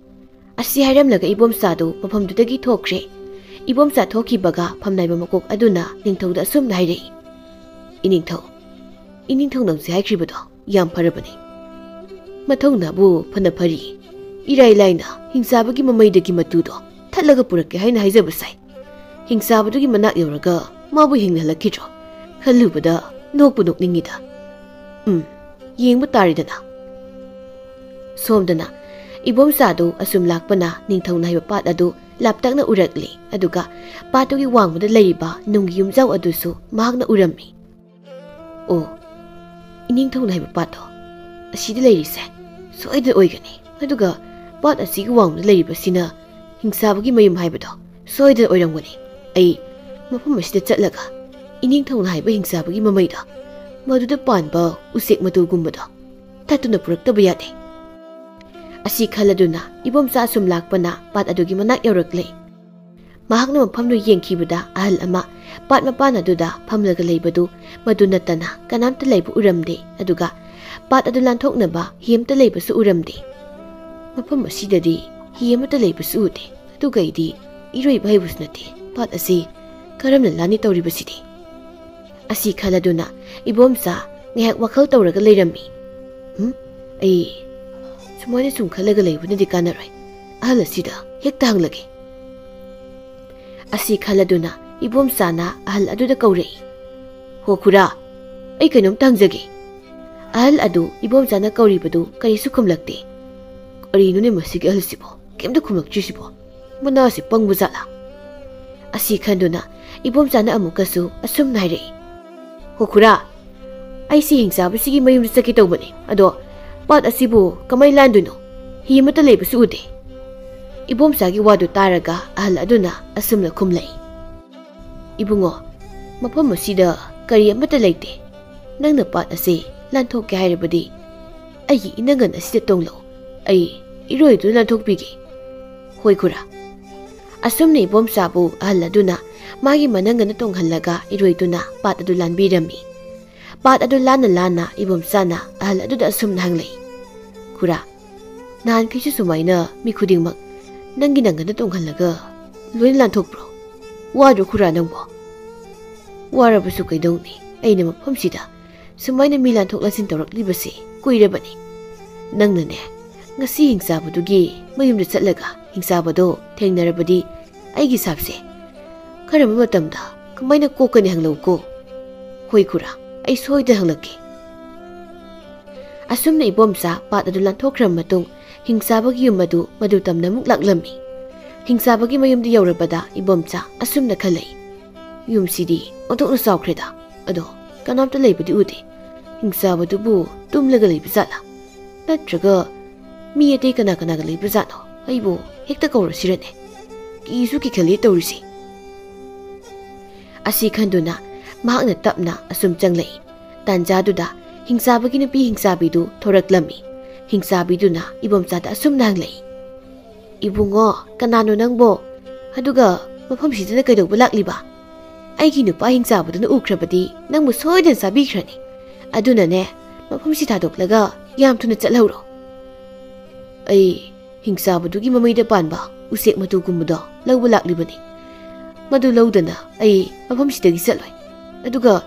ꯑꯁꯤ ꯍꯥꯏꯔꯝꯂꯒ ꯏꯕꯣꯝꯆꯥꯗꯨ ꯃꯐꯝꯗꯨꯗꯒꯤ ꯊꯣꯛꯈ꯭ꯔꯦ꯫ ꯏꯕꯣꯝꯆꯥ ꯊꯣꯛꯈꯤꯕꯒ ꯐꯝꯅꯥꯏꯕ ꯃꯀꯣꯛ ꯑꯗꯨꯅ ꯅꯤꯡꯊꯧꯗ ꯑꯁꯨꯝꯅ ꯍꯥꯏꯔꯛꯏ, "ꯏꯅꯤꯡꯊꯧ, ꯏꯅꯤꯡꯊꯧꯅ ꯍꯧꯖꯤꯛ ꯍꯥꯏꯈ꯭ꯔꯤꯕꯗꯣ ꯌꯥꯝ ꯐꯔꯕꯅꯤ꯫ ꯃꯊꯧꯅꯥꯕꯨ ꯐꯅ ꯐꯔꯤ꯫ ꯏꯔꯥꯏ ꯂꯥꯏꯅ ꯍꯤꯡꯆꯥꯕꯒꯤ ꯃꯃꯩꯗꯒꯤ ꯃꯇꯨꯗꯣ ꯊꯠꯂꯒ ꯄꯨꯔꯛꯀꯦ ꯍꯥꯏꯅ ꯍꯥꯏꯖꯕ ꯁꯥꯏ꯫ ꯍꯤꯡꯆꯥꯕꯗꯨꯒꯤ ꯃꯅꯥꯛ ꯌꯧꯔꯒ ꯃꯥꯕꯨ ꯍꯤꯡꯅꯍꯜꯂꯛꯈꯤꯗ꯭ꯔꯣ? ꯈꯜꯂꯨꯕꯗ ꯅꯣꯛꯄꯨ ꯅꯣꯛꯅꯤꯡꯉꯤꯗ꯫ ꯎꯝ, ꯌꯦꯡꯕ ꯇꯥꯔꯦꯗꯅ꯫ ꯁꯣꯝꯗꯅ ꯏꯕꯣꯝꯆꯥꯗꯨ ꯑꯁꯨꯝ ꯂꯥꯛꯄꯅ ꯅꯤꯡꯊꯧ ꯅꯥꯏꯕ ꯄꯥꯠ ꯑꯗꯨ ꯂꯥꯞꯇꯛꯅ ꯎꯔꯛꯂꯤ꯫ ꯑꯗꯨꯒ ꯄꯥꯠꯇꯨꯒꯤ ꯋꯥꯡꯃꯗ ꯂꯩꯔꯤꯕ ꯅꯨꯡꯒꯤ ꯌꯨꯝꯖꯥꯎ ꯑꯗꯨꯁꯨ ꯃꯍꯥꯛꯅ ꯎꯔꯝꯃꯤ꯫ ꯑꯣ, ꯏꯅꯤꯡꯊꯧ ꯅꯥꯏꯕ ꯄꯥꯠꯇꯣ ꯑꯁꯤꯗ ꯂꯩꯔꯤꯁꯦ ꯁꯣꯏꯗꯅ ꯑꯣꯏꯒꯅꯤ꯫ ꯑꯗꯨꯒ ꯄꯥꯠ ꯑꯁꯤꯒꯤ ꯋꯥꯡꯃꯗ ꯂꯩꯔꯤꯕꯁꯤꯅ ꯍꯤꯡꯆꯥꯕꯒꯤ ꯃꯌꯨꯝ ꯍꯥꯏꯕꯗꯣ ꯁꯣꯏꯗꯅ ꯑꯣꯏꯔꯝꯒꯅꯤ꯫ ꯑꯩ ꯃꯐꯝ ꯑꯁꯤꯗ ꯆꯠꯂꯒ ꯏꯅꯤꯡꯊꯧ ꯅꯥꯏꯕ ꯍꯤꯡꯆꯥꯕꯒꯤ ꯃꯃꯩꯗꯣ, ꯃꯗꯨꯗ ꯄꯥꯟꯕ ꯎꯆꯦꯛ ꯃꯇꯨꯒꯨꯝꯕꯗꯣ ꯇꯠꯇꯨꯅ ꯄꯨꯔꯛꯇꯕ ꯌꯥꯗꯦ꯫ ꯑꯁꯤ ꯈꯜꯂꯗꯨꯅ ꯏꯕꯣꯝꯆꯥ ꯑꯁꯨꯝ ꯂꯥꯛꯄꯅ ꯄꯥꯠ ꯑꯗꯨꯒꯤ ꯃꯅꯥꯛ ꯌꯧꯔꯛꯂꯦ꯫ ꯃꯍꯥꯛꯅ ꯃꯐꯝꯗꯨ ꯌꯦꯡꯈꯤꯕꯗ ꯑꯍꯜ ꯑꯃ ꯄꯥꯠ ꯃꯄꯥꯟ ꯑꯗꯨꯗ ꯐꯝꯂꯒ ꯂꯩꯕꯗꯨ ꯃꯗꯨ ꯅꯠꯇꯅ ꯀꯅꯥꯝꯇ ꯂꯩꯕ ꯎꯔꯝꯗꯦ꯫ ꯑꯗꯨꯒ ꯄꯥꯠ ꯑꯗꯨ ꯂꯥꯟꯊꯣꯛꯅꯕ ꯍꯤ ꯑꯃꯠꯇ ꯂꯩꯕꯁꯨ ꯎꯔꯝꯗꯦ꯫ ꯃꯐꯝ ꯑꯁꯤꯗꯗꯤ ꯍꯤ ꯑꯃꯠꯇ ꯂꯩꯕꯁꯨ ꯎꯗꯦ꯫ ꯑꯗꯨꯒ ꯑꯩꯗꯤ ꯏꯔꯣꯏꯕ ꯍꯩꯕꯁꯨ ꯅꯠꯇꯦ꯫ ꯄꯥꯠ ꯑꯁꯤ ꯀꯔꯝꯅ ꯂꯥꯟꯅꯤ ꯇꯧꯔꯤꯕꯁꯤꯗꯤ? ꯑꯁꯤ ꯈꯜꯂꯗꯨꯅ ꯏꯕꯣꯝꯆꯥ ꯉꯥꯏꯍꯥꯛ ꯋꯥꯈꯜ ꯇꯧꯔꯒ ꯂꯩꯔꯝꯃꯤ꯫ ꯍꯨꯝ, ꯑꯩ ꯁꯨꯃꯥꯏꯅ ꯁꯨꯝ ꯈꯜꯂꯒ ꯂꯩꯕꯅꯗꯤ ꯀꯥꯟꯅꯔꯣꯏ꯫ ꯑꯍꯜ ꯑꯁꯤꯗ ꯍꯦꯛꯇ ꯍꯪꯂꯒꯦ꯫ ꯑꯁꯤ ꯈꯜꯂꯗꯨꯅ ꯏꯕꯣꯝꯆꯥꯅ ꯑꯍꯜ ꯑꯗꯨꯗ ꯀꯧꯔꯛꯏ꯫ "ꯍꯣ ꯈꯨꯔꯥ, ꯑꯩ ꯀꯩꯅꯣꯝꯇ ꯍꯪꯖꯒꯦ꯫" ꯑꯍꯜ ꯑꯗꯨ ꯏꯕꯣꯝꯆꯥꯅ ꯀꯧꯔꯤꯕꯗꯨ ꯀꯔꯤꯁꯨ ꯈꯨꯝꯂꯛꯇꯦ꯫ "ꯀꯔꯤꯅꯣꯅꯦ ꯃꯁꯤꯒꯤ ꯑꯍꯜꯁꯤꯕꯣ? ꯀꯩꯝꯇ ꯈꯨꯝꯂꯛꯇ꯭ꯔꯤꯁꯤꯕꯣ? ꯃꯅꯥꯁꯦ ꯄꯪꯕ ꯖꯥꯠꯂꯥ?" ꯑꯁꯤ ꯈꯟꯗꯨꯅ ꯏꯕꯣꯝꯆꯥꯅ ꯑꯃꯨꯛꯀꯁꯨ ꯑꯁꯨꯝꯅ ꯍꯥꯏꯔꯛꯏ꯫ "ꯍꯣ ꯈꯨꯔꯥ, ꯑꯩꯁꯤ ꯍꯤꯡꯆꯥꯕꯁꯤꯒꯤ ꯃꯌꯨꯝꯗ ꯆꯠꯀꯦ ꯇꯧꯕꯅꯤ꯫ ꯑꯗꯣ ꯄꯥꯠ ꯑꯁꯤꯕꯨ ꯀꯃꯥꯏ ꯂꯥꯟꯗꯣꯏꯅꯣ? ꯍꯤ ꯑꯃꯠꯇ ꯂꯩꯕꯁꯨ ꯎꯗꯦ꯫" ꯏꯕꯣꯝꯆꯥꯒꯤ ꯋꯥꯗꯨ ꯇꯥꯔꯒ ꯑꯍꯜ ꯑꯗꯨꯅ ꯑꯁꯨꯝꯅ ꯈꯨꯝꯂꯛꯏ꯫ "ꯏꯕꯨꯡꯉꯣ, ꯃꯐꯝ ꯑꯁꯤꯗ ꯀꯔꯤ ꯑꯃꯠꯇ ꯂꯩꯇꯦ꯫ ꯅꯪꯅ ꯄꯥꯠ ꯑꯁꯤ ꯂꯥꯟꯊꯣꯛꯀꯦ ꯍꯥꯏꯔꯕꯗꯤ ꯑꯩꯒꯤ ꯏꯅꯪꯒꯟ ꯑꯁꯤꯗ ꯇꯣꯡꯂꯛꯎ꯫ ꯑꯩ ꯏꯔꯣꯏꯗꯨꯅ ꯂꯥꯟꯊꯣꯛꯄꯤꯒꯦ꯫" "ꯍꯣꯏ ꯈꯨꯔꯥ꯫" ꯑꯁꯨꯝꯅ ꯏꯕꯣꯝꯆꯥꯕꯨ ꯑꯍꯜ ꯑꯗꯨꯅ ꯃꯥꯒꯤ ꯃꯅꯪꯒꯟꯗ ꯇꯣꯡꯍꯜꯂꯒ ꯏꯔꯣꯏꯗꯨꯅ ꯄꯥꯠ ꯑꯗꯨ ꯂꯥꯟꯕꯤꯔꯝꯃꯤ꯫ ꯄꯥꯠ ꯑꯗꯨ ꯂꯥꯟꯅ ꯂꯥꯟꯅ ꯏꯕꯣꯝꯆꯥꯅ ꯑꯍꯜ ꯑꯗꯨꯗ ꯑꯁꯨꯝꯅ ꯍꯪꯂꯛꯏ, "ꯈꯨꯔꯥ, ꯅꯍꯥꯟꯈꯩꯁꯨ ꯁꯨꯃꯥꯏꯅ ꯃꯤ ꯈꯨꯗꯤꯡꯃꯛ ꯅꯪꯒꯤ ꯅꯪꯒꯟꯗ ꯇꯣꯡꯍꯜꯂꯒ ꯂꯣꯏꯅ ꯂꯥꯟꯊꯣꯛꯄ꯭ꯔꯣ? ꯋꯥꯗ꯭ꯔꯣ ꯈꯨꯔꯥ ꯅꯪꯕꯣ?" "ꯋꯥꯔꯕꯁꯨ ꯀꯩꯗꯧꯅꯤ? ꯑꯩꯅ ꯃꯐꯝꯁꯤꯗ ꯁꯨꯃꯥꯏꯅ ꯃꯤ ꯂꯥꯟꯊꯣꯛ ꯂꯥꯟꯁꯤꯟ ꯇꯧꯔꯛꯂꯤꯕꯁꯤ ꯀꯨꯏꯔꯕꯅꯤ꯫ ꯅꯪꯅꯅꯦ, ꯉꯁꯤ ꯍꯤꯡꯆꯥꯕꯗꯨꯒꯤ ꯃꯌꯨꯝꯗ ꯆꯠꯂꯒ ꯍꯤꯡꯆꯥꯕꯗꯣ ꯊꯦꯡꯅꯔꯕꯗꯤ ꯑꯩꯒꯤ ꯁꯥꯞꯁꯦ ꯀꯔꯝꯕ ꯃꯇꯝꯗ ꯀꯃꯥꯏꯅ ꯀꯣꯛꯀꯅꯤ ꯍꯪꯂꯛꯎꯀꯣ꯫ ꯍꯣꯏ ꯈꯨꯔꯥ, ꯑꯩ ꯁꯣꯏꯗꯅ ꯍꯪꯂꯛꯀꯦ꯫ ꯑꯁꯨꯝꯅ ꯏꯕꯣꯝꯆꯥ ꯄꯥꯠ ꯑꯗꯨ ꯂꯥꯟꯊꯣꯛꯈ꯭ꯔꯕ ꯃꯇꯨꯡ, ꯍꯤꯡꯆꯥꯕꯒꯤ ꯌꯨꯝ ꯑꯗꯨ ꯃꯗꯨ ꯇꯝꯅ ꯑꯃꯨꯛ ꯂꯥꯛꯂꯝꯃꯤ꯫ ꯍꯤꯡꯆꯥꯕꯒꯤ ꯃꯌꯨꯝꯗ ꯌꯧꯔꯕꯗ ꯏꯕꯣꯝꯆꯥ ꯑꯁꯨꯝꯅ ꯈꯜꯂꯛꯏ, "ꯌꯨꯝꯁꯤꯗꯤ ꯑꯣꯟꯊꯣꯛꯅ ꯆꯥꯎꯈ꯭ꯔꯦꯗ꯫ ꯑꯗꯣ ꯀꯅꯥꯝꯇ ꯂꯩꯕꯗꯤ ꯎꯗꯦ꯫ ꯍꯤꯡꯆꯥꯕꯗꯨꯕꯨ ꯇꯨꯝꯂꯒ ꯂꯩꯕ ꯖꯥꯠꯂꯥ? ꯅꯠꯇ꯭ꯔꯒ ꯃꯤ ꯑꯇꯩ ꯀꯅꯥ ꯀꯅꯥꯒ ꯂꯩꯕ ꯖꯥꯠꯅꯣ? ꯑꯩꯕꯨ ꯍꯦꯛꯇ ꯀꯧꯔꯁꯤꯔꯅꯦ? ꯀꯤꯁꯨ ꯀꯤꯈꯠꯂꯦ ꯇꯧꯔꯤꯁꯤ꯫" ꯑꯁꯤ ꯈꯟꯗꯨꯅ ꯃꯍꯥꯛꯅ ꯇꯞꯅ ꯑꯁꯨꯝ ꯆꯪꯂꯛꯏ꯫ ꯇꯥꯟꯖꯥꯗꯨꯗ ꯍꯤꯡꯆꯥꯕꯒꯤ ꯅꯨꯄꯤ ꯍꯤꯡꯆꯥꯕꯤꯗꯨ ꯊꯣꯔꯛꯂꯝꯃꯤ꯫ ꯍꯤꯡꯆꯥꯕꯤꯗꯨꯅ ꯏꯕꯣꯝꯆꯥꯗ ꯑꯁꯨꯝꯅ ꯍꯪꯂꯛꯏ, "ꯏꯕꯨꯡꯉꯣ, ꯀꯅꯥꯅꯣ ꯅꯪꯕꯣ? ꯑꯗꯨꯒ ꯃꯐꯝꯁꯤꯗꯅ ꯀꯩꯗꯧꯕ ꯂꯥꯛꯂꯤꯕ? ꯑꯩꯒꯤ ꯅꯨꯄꯥ ꯍꯤꯡꯆꯥꯕꯗꯨꯅ ꯎꯈ꯭ꯔꯕꯗꯤ ꯅꯪꯕꯨ ꯁꯣꯏꯗꯅ ꯆꯥꯕꯤꯈ꯭ꯔꯅꯤ꯫ ꯑꯗꯨꯅꯅꯦ, ꯃꯐꯝꯁꯤ ꯊꯥꯗꯣꯛꯂꯒ ꯌꯥꯝ ꯊꯨꯅ ꯆꯠꯍꯧꯔꯣ꯫" "ꯑꯩ ꯍꯤꯡꯆꯥꯕꯗꯨꯒꯤ ꯃꯃꯩꯗ ꯄꯥꯟꯕ ꯎꯆꯦꯛ ꯃꯇꯨꯒꯨꯝꯕꯗꯣ ꯂꯧꯕ ꯂꯥꯛꯂꯤꯕꯅꯤ꯫ ꯃꯗꯨ ꯂꯧꯗꯅ ꯑꯩ ꯃꯐꯝꯁꯤꯗꯒꯤ ꯆꯠꯂꯣꯏ꯫ ꯑꯗꯨꯒ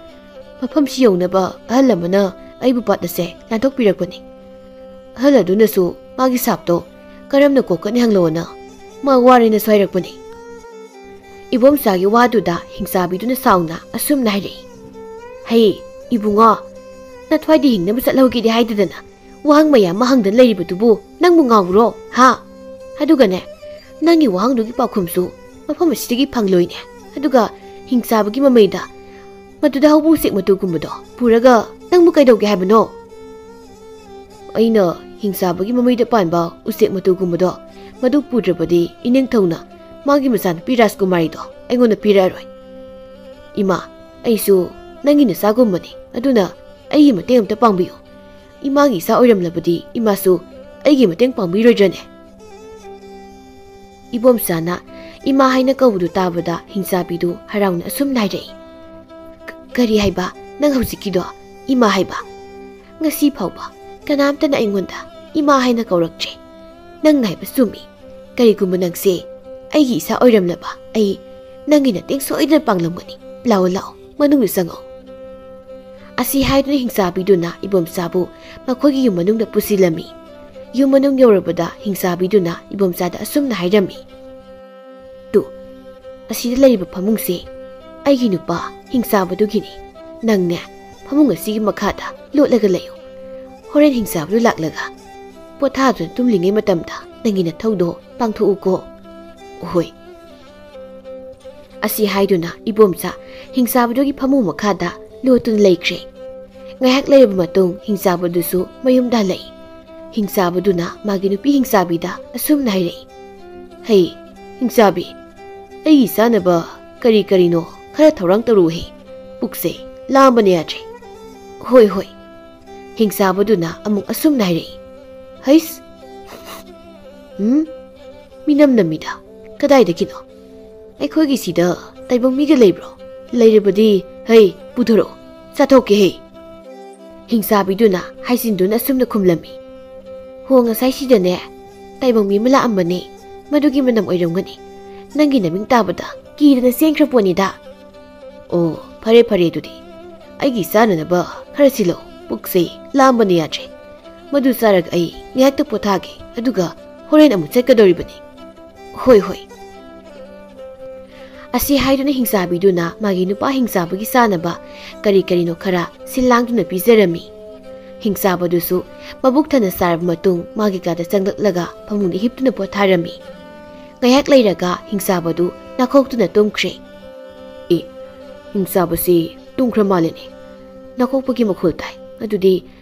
ꯃꯐꯝꯁꯤ ꯌꯧꯅꯕ ꯑꯍꯜ ꯑꯃꯅ ꯑꯩꯕꯨ ꯄꯥꯠ ꯑꯁꯦ ꯂꯥꯟꯊꯣꯛꯄꯤꯔꯛꯄꯅꯤ꯫ ꯑꯍꯜ ꯑꯗꯨꯅꯁꯨ ꯃꯥꯒꯤ ꯁꯥꯞꯇꯣ ꯀꯔꯝꯅ ꯀꯣꯛꯀꯅꯤ ꯍꯪꯂꯣꯅ ꯃꯥ ꯋꯥꯔꯦꯅꯁꯨ ꯍꯥꯏꯔꯛꯄꯅꯤ꯫" ꯏꯕꯣꯝꯆꯥꯒꯤ ꯋꯥꯗꯨꯗ ꯍꯤꯡꯆꯥꯕꯤꯗꯨꯅ ꯁꯥꯎꯅ ꯑꯁꯨꯝꯅ ꯍꯥꯏꯔꯛꯏ, "ꯍꯩ, ꯏꯕꯨꯡꯉꯣ, ꯅꯊ꯭ꯋꯥꯏꯗꯤ ꯍꯤꯡꯅꯕ ꯆꯠꯍꯧꯒꯦꯗꯤ ꯍꯥꯏꯗꯗꯅ ꯋꯥꯍꯪ ꯃꯌꯥꯝ ꯑꯃ ꯍꯪꯗꯅ ꯂꯩꯔꯤꯕꯗꯨꯕꯨ ꯅꯪꯕꯨ ꯉꯥꯎꯕ꯭ꯔꯣ, ꯍꯥ? ꯑꯗꯨꯒꯅꯦ, ꯅꯪꯒꯤ ꯋꯥꯍꯪꯗꯨꯒꯤ ꯄꯥꯎꯈꯨꯝꯁꯨ ꯃꯐꯝ ꯑꯁꯤꯗꯒꯤ ꯐꯪꯂꯣꯏꯅꯦ꯫ ꯑꯗꯨꯒ ꯍꯤꯡꯆꯥꯕꯒꯤ ꯃꯃꯩꯗ ꯃꯗꯨꯗ ꯍꯧꯕ ꯎꯆꯦꯛ ꯃꯇꯨꯒꯨꯝꯕꯗꯣ ꯄꯨꯔꯒ ꯅꯪꯕꯨ ꯀꯩꯗꯧꯒꯦ ꯍꯥꯏꯕꯅꯣ?" "ꯑꯩꯅ ꯍꯤꯡꯆꯥꯕꯒꯤ ꯃꯃꯩꯗ ꯄꯥꯟꯕ ꯎꯆꯦꯛ ꯃꯇꯨꯒꯨꯝꯕꯗꯣ ꯃꯗꯨ ꯄꯨꯗ꯭ꯔꯕꯗꯤ ꯏꯅꯤꯡꯊꯧꯅ ꯃꯥꯒꯤ ꯃꯆꯥꯅꯨꯄꯤ ꯔꯥꯖꯀꯨꯃꯥꯔꯤꯗꯣ ꯑꯩꯉꯣꯟꯗ ꯄꯤꯔꯛꯑꯔꯣꯏ꯫ ꯏꯃꯥ, ꯑꯩꯁꯨ ꯅꯪꯒꯤ ꯅꯆꯥꯒꯨꯝꯕꯅꯤ, ꯑꯗꯨꯅ ꯑꯩꯒꯤ ꯃꯇꯦꯡ ꯑꯝꯇ ꯄꯥꯡꯕꯤꯌꯨ꯫ ꯏꯃꯥꯒꯤ ꯏꯆꯥ ꯑꯣꯏꯔꯝꯂꯕꯗꯤ ꯏꯃꯥꯁꯨ ꯑꯩꯒꯤ ꯃꯇꯦꯡ ꯄꯥꯡꯕꯤꯔꯣꯏꯗ꯭ꯔꯅꯦ?" ꯏꯕꯣꯝꯆꯥꯅ ꯏꯃꯥ ꯍꯥꯏꯅ ꯀꯧꯕꯗꯨ ꯇꯥꯕꯗ ꯍꯤꯡꯆꯥꯕꯤꯗꯨ ꯍꯔꯥꯎꯅ ꯑꯁꯨꯝꯅ ꯍꯥꯏꯔꯛꯏ, "ꯀ-, ꯀꯔꯤ ꯍꯥꯏꯕ? ꯅꯪ ꯍꯧꯖꯤꯛꯀꯤꯗꯣ ꯏꯃꯥ ꯍꯥꯏꯕ? ꯉꯁꯤ ꯐꯥꯎꯕ ꯀꯅꯥꯝꯇꯅ ꯑꯩꯉꯣꯟꯗ ꯏꯃꯥ ꯍꯥꯏꯅ ꯀꯧꯔꯛꯇ꯭ꯔꯤ꯫ ꯅꯪꯅ ꯍꯥꯏꯕ ꯆꯨꯝꯃꯤ꯫ ꯀꯔꯤꯒꯨꯝꯕ ꯅꯪꯁꯦ ꯑꯩꯒꯤ ꯏꯆꯥ ꯑꯣꯏꯔꯝꯂꯕ ꯑꯩ ꯅꯪꯒꯤ ꯃꯇꯦꯡ ꯁꯣꯏꯗꯅ ꯄꯥꯡꯂꯝꯒꯅꯤ꯫ ꯂꯥꯛꯑꯣ, ꯂꯥꯛꯑꯣ, ꯃꯅꯨꯡꯗ ꯆꯪꯉꯛꯑꯣ꯫" ꯑꯁꯤ ꯍꯥꯏꯗꯨꯅ ꯍꯤꯡꯆꯥꯕꯤꯗꯨꯅ ꯏꯕꯣꯝꯆꯥꯕꯨ ꯃꯈꯣꯏꯒꯤ ꯌꯨꯝ ꯃꯅꯨꯡꯗ ꯄꯨꯁꯤꯜꯂꯝꯃꯤ꯫ ꯌꯨꯝ ꯃꯅꯨꯡ ꯌꯧꯔꯕꯗ ꯍꯤꯡꯆꯥꯕꯤꯗꯨꯅ ꯏꯕꯣꯝꯆꯥꯗ ꯑꯁꯨꯝꯅ ꯍꯥꯏꯔꯝꯃꯤ, "ꯇꯨ, ꯑꯁꯤꯗ ꯂꯩꯔꯤꯕ ꯐꯃꯨꯡꯁꯦ ꯑꯩꯒꯤ ꯅꯨꯄꯥ ꯍꯤꯡꯆꯥꯕꯗꯨꯒꯤꯅꯤ꯫ ꯅꯪꯅꯦ, ꯐꯃꯨꯡ ꯑꯁꯤꯒꯤ ꯃꯈꯥꯗ ꯂꯣꯠꯂꯒ ꯂꯩꯌꯨ꯫ ꯍꯣꯔꯦꯟ ꯍꯤꯡꯆꯥꯕꯗꯨ ꯂꯥꯛꯂꯒ ꯄꯣꯊꯥꯗꯨꯅ ꯇꯨꯝꯂꯤꯉꯩ ꯃꯇꯝꯗ ꯅꯪꯒꯤ ꯅꯊꯧꯗꯣ ꯄꯥꯡꯊꯣꯛꯎꯀꯣ꯫" "ꯍꯣꯏ꯫" ꯑꯁꯤ ꯍꯥꯏꯗꯨꯅ ꯏꯕꯣꯝꯆꯥ ꯍꯤꯡꯆꯥꯕꯗꯨꯒꯤ ꯐꯃꯨꯡ ꯃꯈꯥꯗ ꯂꯣꯠꯇꯨꯅ ꯂꯩꯈ꯭ꯔꯦ꯫ ꯉꯥꯏꯍꯥꯛ ꯂꯩꯔꯕ ꯃꯇꯨꯡ ꯍꯤꯡꯆꯥꯕꯗꯨꯁꯨ ꯃꯌꯨꯝꯗ ꯍꯜꯂꯛꯏ꯫ ꯍꯤꯡꯆꯥꯕꯗꯨꯅ ꯃꯥꯒꯤ ꯅꯨꯄꯤ ꯍꯤꯡꯆꯥꯕꯤꯗ ꯑꯁꯨꯝꯅ ꯍꯥꯏꯔꯛꯏ, "ꯍꯩ, ꯍꯤꯡꯆꯥꯕꯤ, ꯑꯩꯒꯤ ꯆꯥꯅꯕ ꯀꯔꯤ ꯀꯔꯤꯅꯣ ꯈꯔ ꯊꯧꯔꯥꯡ ꯇꯧꯔꯨꯍꯦ꯫ ꯄꯨꯛꯁꯦ ꯂꯥꯝꯕꯅ ꯌꯥꯗ꯭ꯔꯦ꯫" "ꯍꯣꯏ, ꯍꯣꯏ꯫" ꯍꯤꯡꯆꯥꯕꯗꯨꯅ ꯑꯃꯨꯛ ꯑꯁꯨꯝꯅ ꯍꯥꯏꯔꯛꯏ, "ꯍꯩꯁ, ꯎꯝ, ꯃꯤꯅꯝ ꯅꯝꯃꯤꯗ꯫ ꯀꯗꯥꯏꯗꯒꯤꯅꯣ? ꯑꯩꯈꯣꯏꯒꯤ ꯁꯤꯗ ꯇꯥꯏꯕꯪ ꯃꯤꯒ ꯂꯩꯕ꯭ꯔꯣ? ꯂꯩꯔꯕꯗꯤ, ꯍꯩ, ꯄꯨꯊꯣꯔꯛꯑꯣ, ꯆꯥꯊꯣꯛꯀꯦ ꯍꯦ꯫" ꯍꯤꯡꯆꯥꯕꯤꯗꯨꯅ ꯍꯥꯏꯖꯤꯟꯗꯨꯅ ꯑꯁꯨꯝꯅ ꯈꯨꯝꯂꯝꯃꯤ, "ꯍꯣ, ꯉꯁꯥꯏ ꯁꯤꯗꯅꯦ ꯇꯥꯏꯕꯪ ꯃꯤ ꯑꯃ ꯂꯥꯛꯑꯝꯕꯅꯦ, ꯃꯗꯨꯒꯤ ꯃꯅꯝ ꯑꯣꯏꯔꯝꯒꯅꯤ꯫ ꯅꯪꯒꯤ ꯅꯃꯤꯡ ꯇꯥꯕꯗ ꯀꯤꯗꯅ ꯆꯦꯟꯈ꯭ꯔ ꯄꯣꯠꯅꯤꯗ꯫" "ꯑꯣ, ꯐꯔꯦ ꯐꯔꯦ, ꯑꯗꯨꯗꯤ ꯑꯩꯒꯤ ꯆꯥꯅꯅꯕ ꯈꯔ ꯁꯤꯜꯂꯛꯑꯣ, ꯄꯨꯛꯁꯦ ꯂꯥꯝꯕꯅ ꯌꯥꯗ꯭ꯔꯦ꯫ ꯃꯗꯨ ꯆꯥꯔꯒ ꯑꯩ ꯉꯥꯏꯍꯥꯛꯇ ꯄꯣꯊꯥꯒꯦ, ꯑꯗꯨꯒ ꯍꯣꯔꯦꯟ ꯑꯃꯨꯛ ꯆꯠꯀꯗꯧꯔꯤꯕꯅꯤ꯫" "ꯍꯣꯏ, ꯍꯣꯏ꯫" ꯑꯁꯤ ꯍꯥꯏꯗꯨꯅ ꯍꯤꯡꯆꯥꯕꯤꯗꯨꯅ ꯃꯥꯒꯤ ꯅꯨꯄꯥ ꯍꯤꯡꯆꯥꯕꯒꯤ ꯆꯥꯅꯕ ꯀꯔꯤ ꯀꯔꯤꯅꯣ ꯈꯔ ꯁꯤꯜ ꯂꯥꯡꯗꯨꯅ ꯄꯤꯖꯔꯝꯃꯤ꯫ ꯍꯤꯡꯆꯥꯕꯗꯨꯁꯨ ꯃꯕꯨꯛ ꯊꯟꯅ ꯆꯥꯔꯕ ꯃꯇꯨꯡ ꯃꯥꯒꯤ ꯀꯥꯗ ꯆꯪꯂꯛꯂꯒ ꯐꯃꯨꯡꯗ ꯍꯤꯞꯇꯨꯅ ꯄꯣꯊꯥꯔꯝꯃꯤ꯫ ꯉꯥꯏꯍꯥꯛ ꯂꯩꯔꯒ ꯍꯤꯡꯆꯥꯕꯗꯨ ꯅꯥꯈꯣꯛꯇꯨꯅ ꯇꯨꯝꯈ꯭ꯔꯦ꯫ "ꯑꯦ, ꯍꯤꯡꯆꯥꯕꯁꯤ ꯇꯨꯝꯈ꯭ꯔ ꯃꯥꯜꯂꯦꯅꯦ꯫ ꯅꯥꯈꯣꯛꯄꯒꯤ ꯃꯈꯣꯜ ꯇꯥꯏ꯫ ꯑꯗꯨꯗꯤ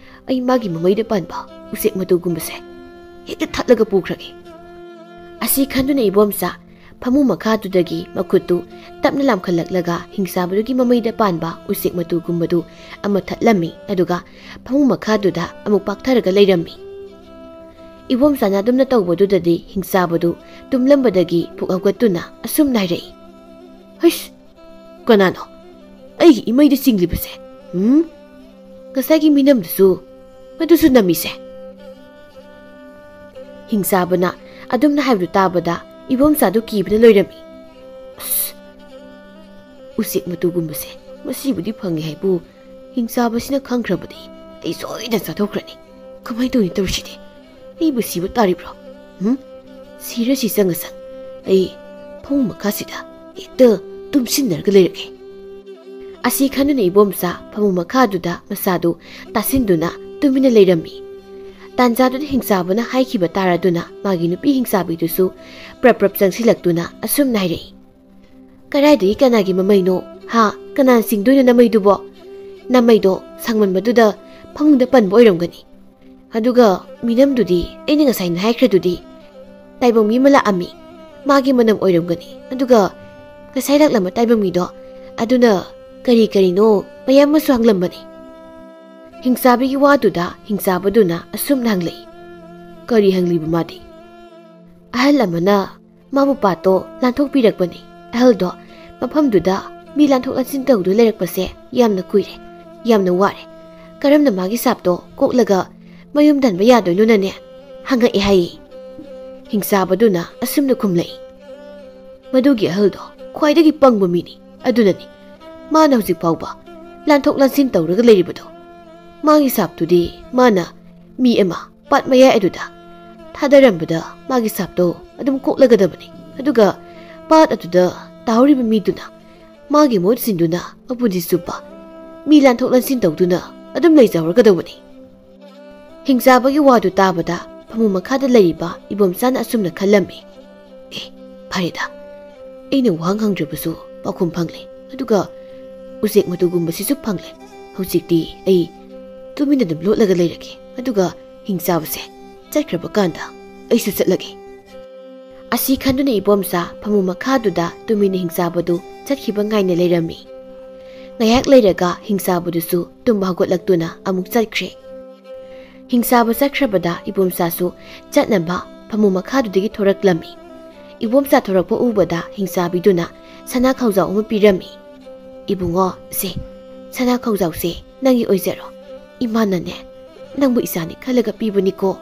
ꯑꯩ ꯃꯥꯒꯤ ꯃꯃꯩꯗ ꯄꯥꯟꯕ ꯎꯆꯦꯛ ꯃꯇꯨꯒꯨꯝꯕꯁꯦ ꯍꯦꯛꯇ ꯊꯠꯂꯒ ꯄꯨꯈ꯭ꯔꯒꯦ꯫" ꯑꯁꯤ ꯈꯟꯗꯨꯅ ꯏꯕꯣꯝꯆꯥ ꯐꯃꯨꯡ ꯃꯈꯥꯗꯨꯗꯒꯤ ꯃꯈꯨꯠꯇꯨ ꯇꯞꯅ ꯂꯥꯝꯈꯠꯂꯛꯂꯒ ꯍꯤꯡꯆꯥꯕꯗꯨꯒꯤ ꯃꯃꯩꯗ ꯄꯥꯟꯕ ꯎꯆꯦꯛ ꯃꯇꯨꯒꯨꯝꯕꯗꯨ ꯑꯃ ꯊꯠꯂꯝꯃꯤ, ꯑꯗꯨꯒ ꯐꯃꯨꯡ ꯃꯈꯥꯗꯨꯗ ꯑꯃꯨꯛ ꯄꯥꯛꯊꯔꯒ ꯂꯩꯔꯝꯃꯤ꯫ ꯏꯕꯣꯝꯆꯥꯅ ꯑꯗꯨꯝꯅ ꯇꯧꯕꯗꯨꯗꯗꯤ ꯍꯤꯡꯆꯥꯕꯗꯨ ꯇꯨꯝꯂꯝꯕꯗꯒꯤ ꯄꯨꯛ ꯍꯧꯒꯠꯇꯨꯅ ꯑꯁꯨꯝꯅ ꯍꯥꯏꯔꯛꯏ, "ꯍꯩꯁ, ꯀꯅꯥꯅꯣ ꯑꯩꯒꯤ ꯏꯃꯩꯗ ꯆꯤꯡꯂꯤꯕꯁꯦ? ꯎꯝ? ꯉꯁꯥꯏꯒꯤ ꯃꯤꯅꯝꯗꯨꯁꯨ, ꯃꯗꯨꯁꯨ ꯅꯝꯃꯤꯁꯦ?" ꯍꯤꯡꯆꯥꯕꯅ ꯑꯗꯨꯝꯅ ꯍꯥꯏꯕꯗꯨ ꯇꯥꯕꯗ ꯏꯕꯣꯝꯆꯥꯗꯨ ꯀꯤꯕꯅ ꯂꯣꯏꯔꯝꯃꯤ꯫ "ꯑꯁ, ꯎꯆꯦꯛ ꯃꯇꯨꯒꯨꯝꯕꯁꯦ ꯃꯁꯤꯕꯨꯗꯤ ꯐꯪꯉꯦ ꯍꯥꯏꯕꯨ, ꯍꯤꯡꯆꯥꯕꯁꯤꯅ ꯈꯪꯈ꯭ꯔꯕꯗꯤ ꯑꯩ ꯁꯣꯏꯗꯅ ꯆꯥꯊꯣꯛꯈ꯭ꯔꯅꯤ꯫ ꯀꯃꯥꯏꯅ ꯇꯧꯅꯤ ꯇꯧꯔꯤꯁꯤꯗꯤ? ꯑꯩꯕꯨ ꯁꯤꯕ ꯇꯥꯔꯤꯕ꯭ꯔꯣ? ꯎꯝ? ꯁꯤꯔꯁꯤ ꯆꯪꯉꯁꯪ꯫ ꯑꯩ ꯐꯃꯨꯡ ꯃꯈꯥꯁꯤꯗ ꯍꯦꯛꯇ ꯇꯨꯝꯁꯤꯟꯅꯔꯒ ꯂꯩꯔꯒꯦ꯫ ꯑꯁꯤ ꯈꯟꯗꯨꯅ ꯏꯕꯣꯝꯆꯥ ꯐꯃꯨꯡ ꯃꯈꯥꯗꯨꯗ ꯃꯁꯥꯗꯨ ꯇꯥꯁꯤꯟꯗꯨꯅ ꯇꯨꯃꯤꯟꯅ ꯂꯩꯔꯝꯃꯤ꯫ ꯇꯥꯟꯖꯥꯗꯨꯗ ꯍꯤꯡꯆꯥꯕꯅ ꯍꯥꯏꯈꯤꯕ ꯇꯥꯔꯗꯨꯅ ꯃꯥꯒꯤ ꯅꯨꯄꯤ ꯍꯤꯡꯆꯥꯕꯤꯗꯨꯁꯨ ꯄ꯭ꯔꯞ ꯄ꯭ꯔꯞ ꯆꯪꯁꯤꯜꯂꯛꯇꯨꯅ ꯑꯁꯨꯝꯅ ꯍꯥꯏꯔꯛꯏ꯫ "ꯀꯗꯥꯏꯗꯒꯤ ꯀꯅꯥꯒꯤ ꯃꯃꯩꯅꯣ? ꯍꯥ? ꯀꯅꯥꯅ ꯆꯤꯡꯗꯣꯏꯅꯣ ꯅꯃꯩꯗꯨꯕꯣ? ꯅꯃꯩꯗꯣ ꯁꯥꯡꯃꯟꯕꯗꯨꯗ ꯐꯃꯨꯡꯗ ꯄꯟꯕ ꯑꯣꯏꯔꯝꯒꯅꯤ꯫ ꯑꯗꯨꯒ ꯃꯤꯅꯝꯗꯨꯗꯤ ꯑꯩꯅ ꯉꯁꯥꯏꯅ ꯍꯥꯏꯈ꯭ꯔꯗꯨꯗꯤ ꯇꯥꯏꯕꯪ ꯃꯤ ꯑꯃ ꯂꯥꯛꯑꯝꯃꯤ꯫ ꯃꯥꯒꯤ ꯃꯅꯝ ꯑꯣꯏꯔꯝꯒꯅꯤ꯫ ꯑꯗꯨꯒ ꯉꯁꯥꯏ ꯂꯥꯛꯂꯝꯕ ꯇꯥꯏꯕꯪ ꯃꯤꯗꯣ, ꯑꯗꯨꯅ ꯀꯔꯤ ꯀꯔꯤꯅꯣ ꯃꯌꯥꯝ ꯑꯃꯁꯨ ꯍꯪꯂꯝꯕꯅꯤ꯫" ꯍꯤꯡꯆꯥꯕꯤꯒꯤ ꯋꯥꯗꯨꯗ ꯍꯤꯡꯆꯥꯕꯗꯨꯅ ꯑꯁꯨꯝꯅ ꯍꯪꯂꯛꯏ, "ꯀꯔꯤ ꯍꯪꯂꯤꯕ ꯃꯥꯗꯤ?" "ꯑꯍꯜ ꯑꯃꯅ ꯃꯥꯕꯨ ꯄꯥꯠꯇꯣ ꯂꯥꯟꯊꯣꯛꯄꯤꯔꯛꯄꯅꯤ꯫ ꯑꯍꯜꯗꯣ ꯃꯐꯝꯗꯨꯗ ꯃꯤ ꯂꯥꯟꯊꯣꯛ ꯂꯥꯟꯁꯤꯟ ꯇꯧꯗꯨꯅ ꯂꯩꯔꯛꯄꯁꯦ ꯌꯥꯝꯅ ꯀꯨꯏꯔꯦ, ꯌꯥꯝꯅ ꯋꯥꯔꯦ꯫ ꯀꯔꯝꯅ ꯃꯥꯒꯤ ꯁꯥꯞꯇꯣ ꯀꯣꯛꯂꯒ ꯃꯌꯨꯝ ꯍꯟꯕ ꯌꯥꯗꯣꯏꯅꯣꯅꯅꯦ ꯍꯪꯉꯛꯑꯦ" ꯍꯥꯏꯌꯦ꯫ ꯍꯤꯡꯆꯥꯕꯗꯨꯅ ꯑꯁꯨꯝꯅ ꯈꯨꯝꯂꯛꯏ, "ꯃꯗꯨꯒꯤ ꯑꯍꯜꯗꯣ ꯈ꯭ꯋꯥꯏꯗꯒꯤ ꯄꯪꯕ ꯃꯤꯅꯤ꯫ ꯑꯗꯨꯅꯅꯤ ꯃꯥꯅ ꯍꯧꯖꯤꯛ ꯐꯥꯎꯕ ꯂꯥꯟꯊꯣꯛ ꯂꯥꯟꯁꯤꯟ ꯇꯧꯔꯒ ꯂꯩꯔꯤꯕꯗꯣ꯫ ꯃꯥꯒꯤ ꯁꯥꯞꯇꯨꯗꯤ ꯃꯥꯅ ꯃꯤ ꯑꯃ ꯄꯥꯠ ꯃꯌꯥꯏ ꯑꯗꯨꯗ ꯊꯥꯗꯔꯝꯕꯗ ꯃꯥꯒꯤ ꯁꯥꯞꯇꯣ ꯑꯗꯨꯝ ꯀꯣꯛꯂꯒꯗꯕꯅꯤ꯫ ꯑꯗꯨꯒ ꯄꯥꯠ ꯑꯗꯨꯗ ꯇꯥꯍꯧꯔꯤꯕ ꯃꯤꯗꯨꯅ ꯃꯥꯒꯤ ꯃꯍꯨꯠ ꯁꯤꯟꯗꯨꯅ ꯃꯄꯨꯟꯁꯤ ꯆꯨꯞꯄ ꯃꯤ ꯂꯥꯟꯊꯣꯛ ꯂꯥꯟꯁꯤꯟ ꯇꯧꯗꯨꯅ ꯑꯗꯨꯝ ꯂꯩꯖꯍꯧꯔꯒꯗꯧꯕꯅꯤ꯫" ꯍꯤꯡꯆꯥꯕꯒꯤ ꯋꯥꯗꯨ ꯇꯥꯕꯗ ꯐꯃꯨꯡ ꯃꯈꯥꯗ ꯂꯩꯔꯤꯕ ꯏꯕꯣꯝꯆꯥꯅ ꯑꯁꯨꯝꯅ ꯈꯜꯂꯝꯃꯤ, "ꯑꯦ, ꯐꯔꯦꯗ, ꯑꯩꯅ ꯋꯥꯍꯪ ꯍꯪꯗ꯭ꯔꯕꯁꯨ ꯄꯥꯎꯈꯨꯝ ꯐꯪꯂꯦ, ꯑꯗꯨꯒ ꯎꯆꯦꯛ ꯃꯇꯨꯒꯨꯝꯕꯁꯤꯁꯨ ꯐꯪꯂꯦ꯫ ꯍꯧꯖꯤꯛꯇꯤ ꯑꯩ ꯇꯨꯃꯤꯟꯅ ꯑꯗꯨꯝ ꯂꯣꯠꯂꯒ ꯂꯩꯔꯒꯦ, ꯑꯗꯨꯒ ꯍꯤꯡꯆꯥꯕꯁꯦ ꯆꯠꯈ꯭ꯔꯕ ꯀꯥꯟꯗ ꯑꯩꯁꯨ ꯆꯠꯂꯒꯦ꯫" ꯑꯁꯤ ꯈꯟꯗꯨꯅ ꯏꯕꯣꯝꯆꯥ ꯐꯃꯨꯡ ꯃꯈꯥꯗꯨꯗ ꯇꯨꯃꯤꯟꯅ ꯍꯤꯡꯆꯥꯕꯗꯨ ꯆꯠꯈꯤꯕ ꯉꯥꯏꯅ ꯂꯩꯔꯝꯃꯤ꯫ ꯉꯥꯏꯍꯥꯛ ꯂꯩꯔꯒ ꯍꯤꯡꯆꯥꯕꯗꯨꯁꯨ ꯇꯨꯝꯕ ꯍꯧꯒꯠꯂꯛꯇꯨꯅ ꯑꯃꯨꯛ ꯆꯠꯈ꯭ꯔꯦ꯫ ꯍꯤꯡꯆꯥꯕ ꯆꯠꯈ꯭ꯔꯕꯗ ꯏꯕꯣꯝꯆꯥꯁꯨ ꯆꯠꯅꯕ ꯐꯃꯨꯡ ꯃꯈꯥꯗꯨꯗꯒꯤ ꯊꯣꯔꯛꯂꯝꯃꯤ꯫ ꯏꯕꯣꯝꯆꯥ ꯊꯣꯔꯛꯄ ꯎꯕꯗ ꯍꯤꯡꯆꯥꯕꯤꯗꯨꯅ ꯁꯅꯥ ꯈꯥꯎꯖꯥꯎ ꯑꯃ ꯄꯤꯔꯝꯃꯤ꯫ "ꯏꯕꯨꯡꯉꯣ, ꯁꯦ, ꯁꯅꯥ ꯈꯥꯎꯖꯥꯎꯁꯦ ꯅꯪꯒꯤ ꯑꯣꯏꯖꯔꯣ꯫ ꯏꯃꯥꯅꯅꯦ, ꯅꯪꯕꯨ ꯏꯆꯥꯅꯤ ꯈꯜꯂꯒ ꯄꯤꯕꯅꯤꯀꯣ꯫"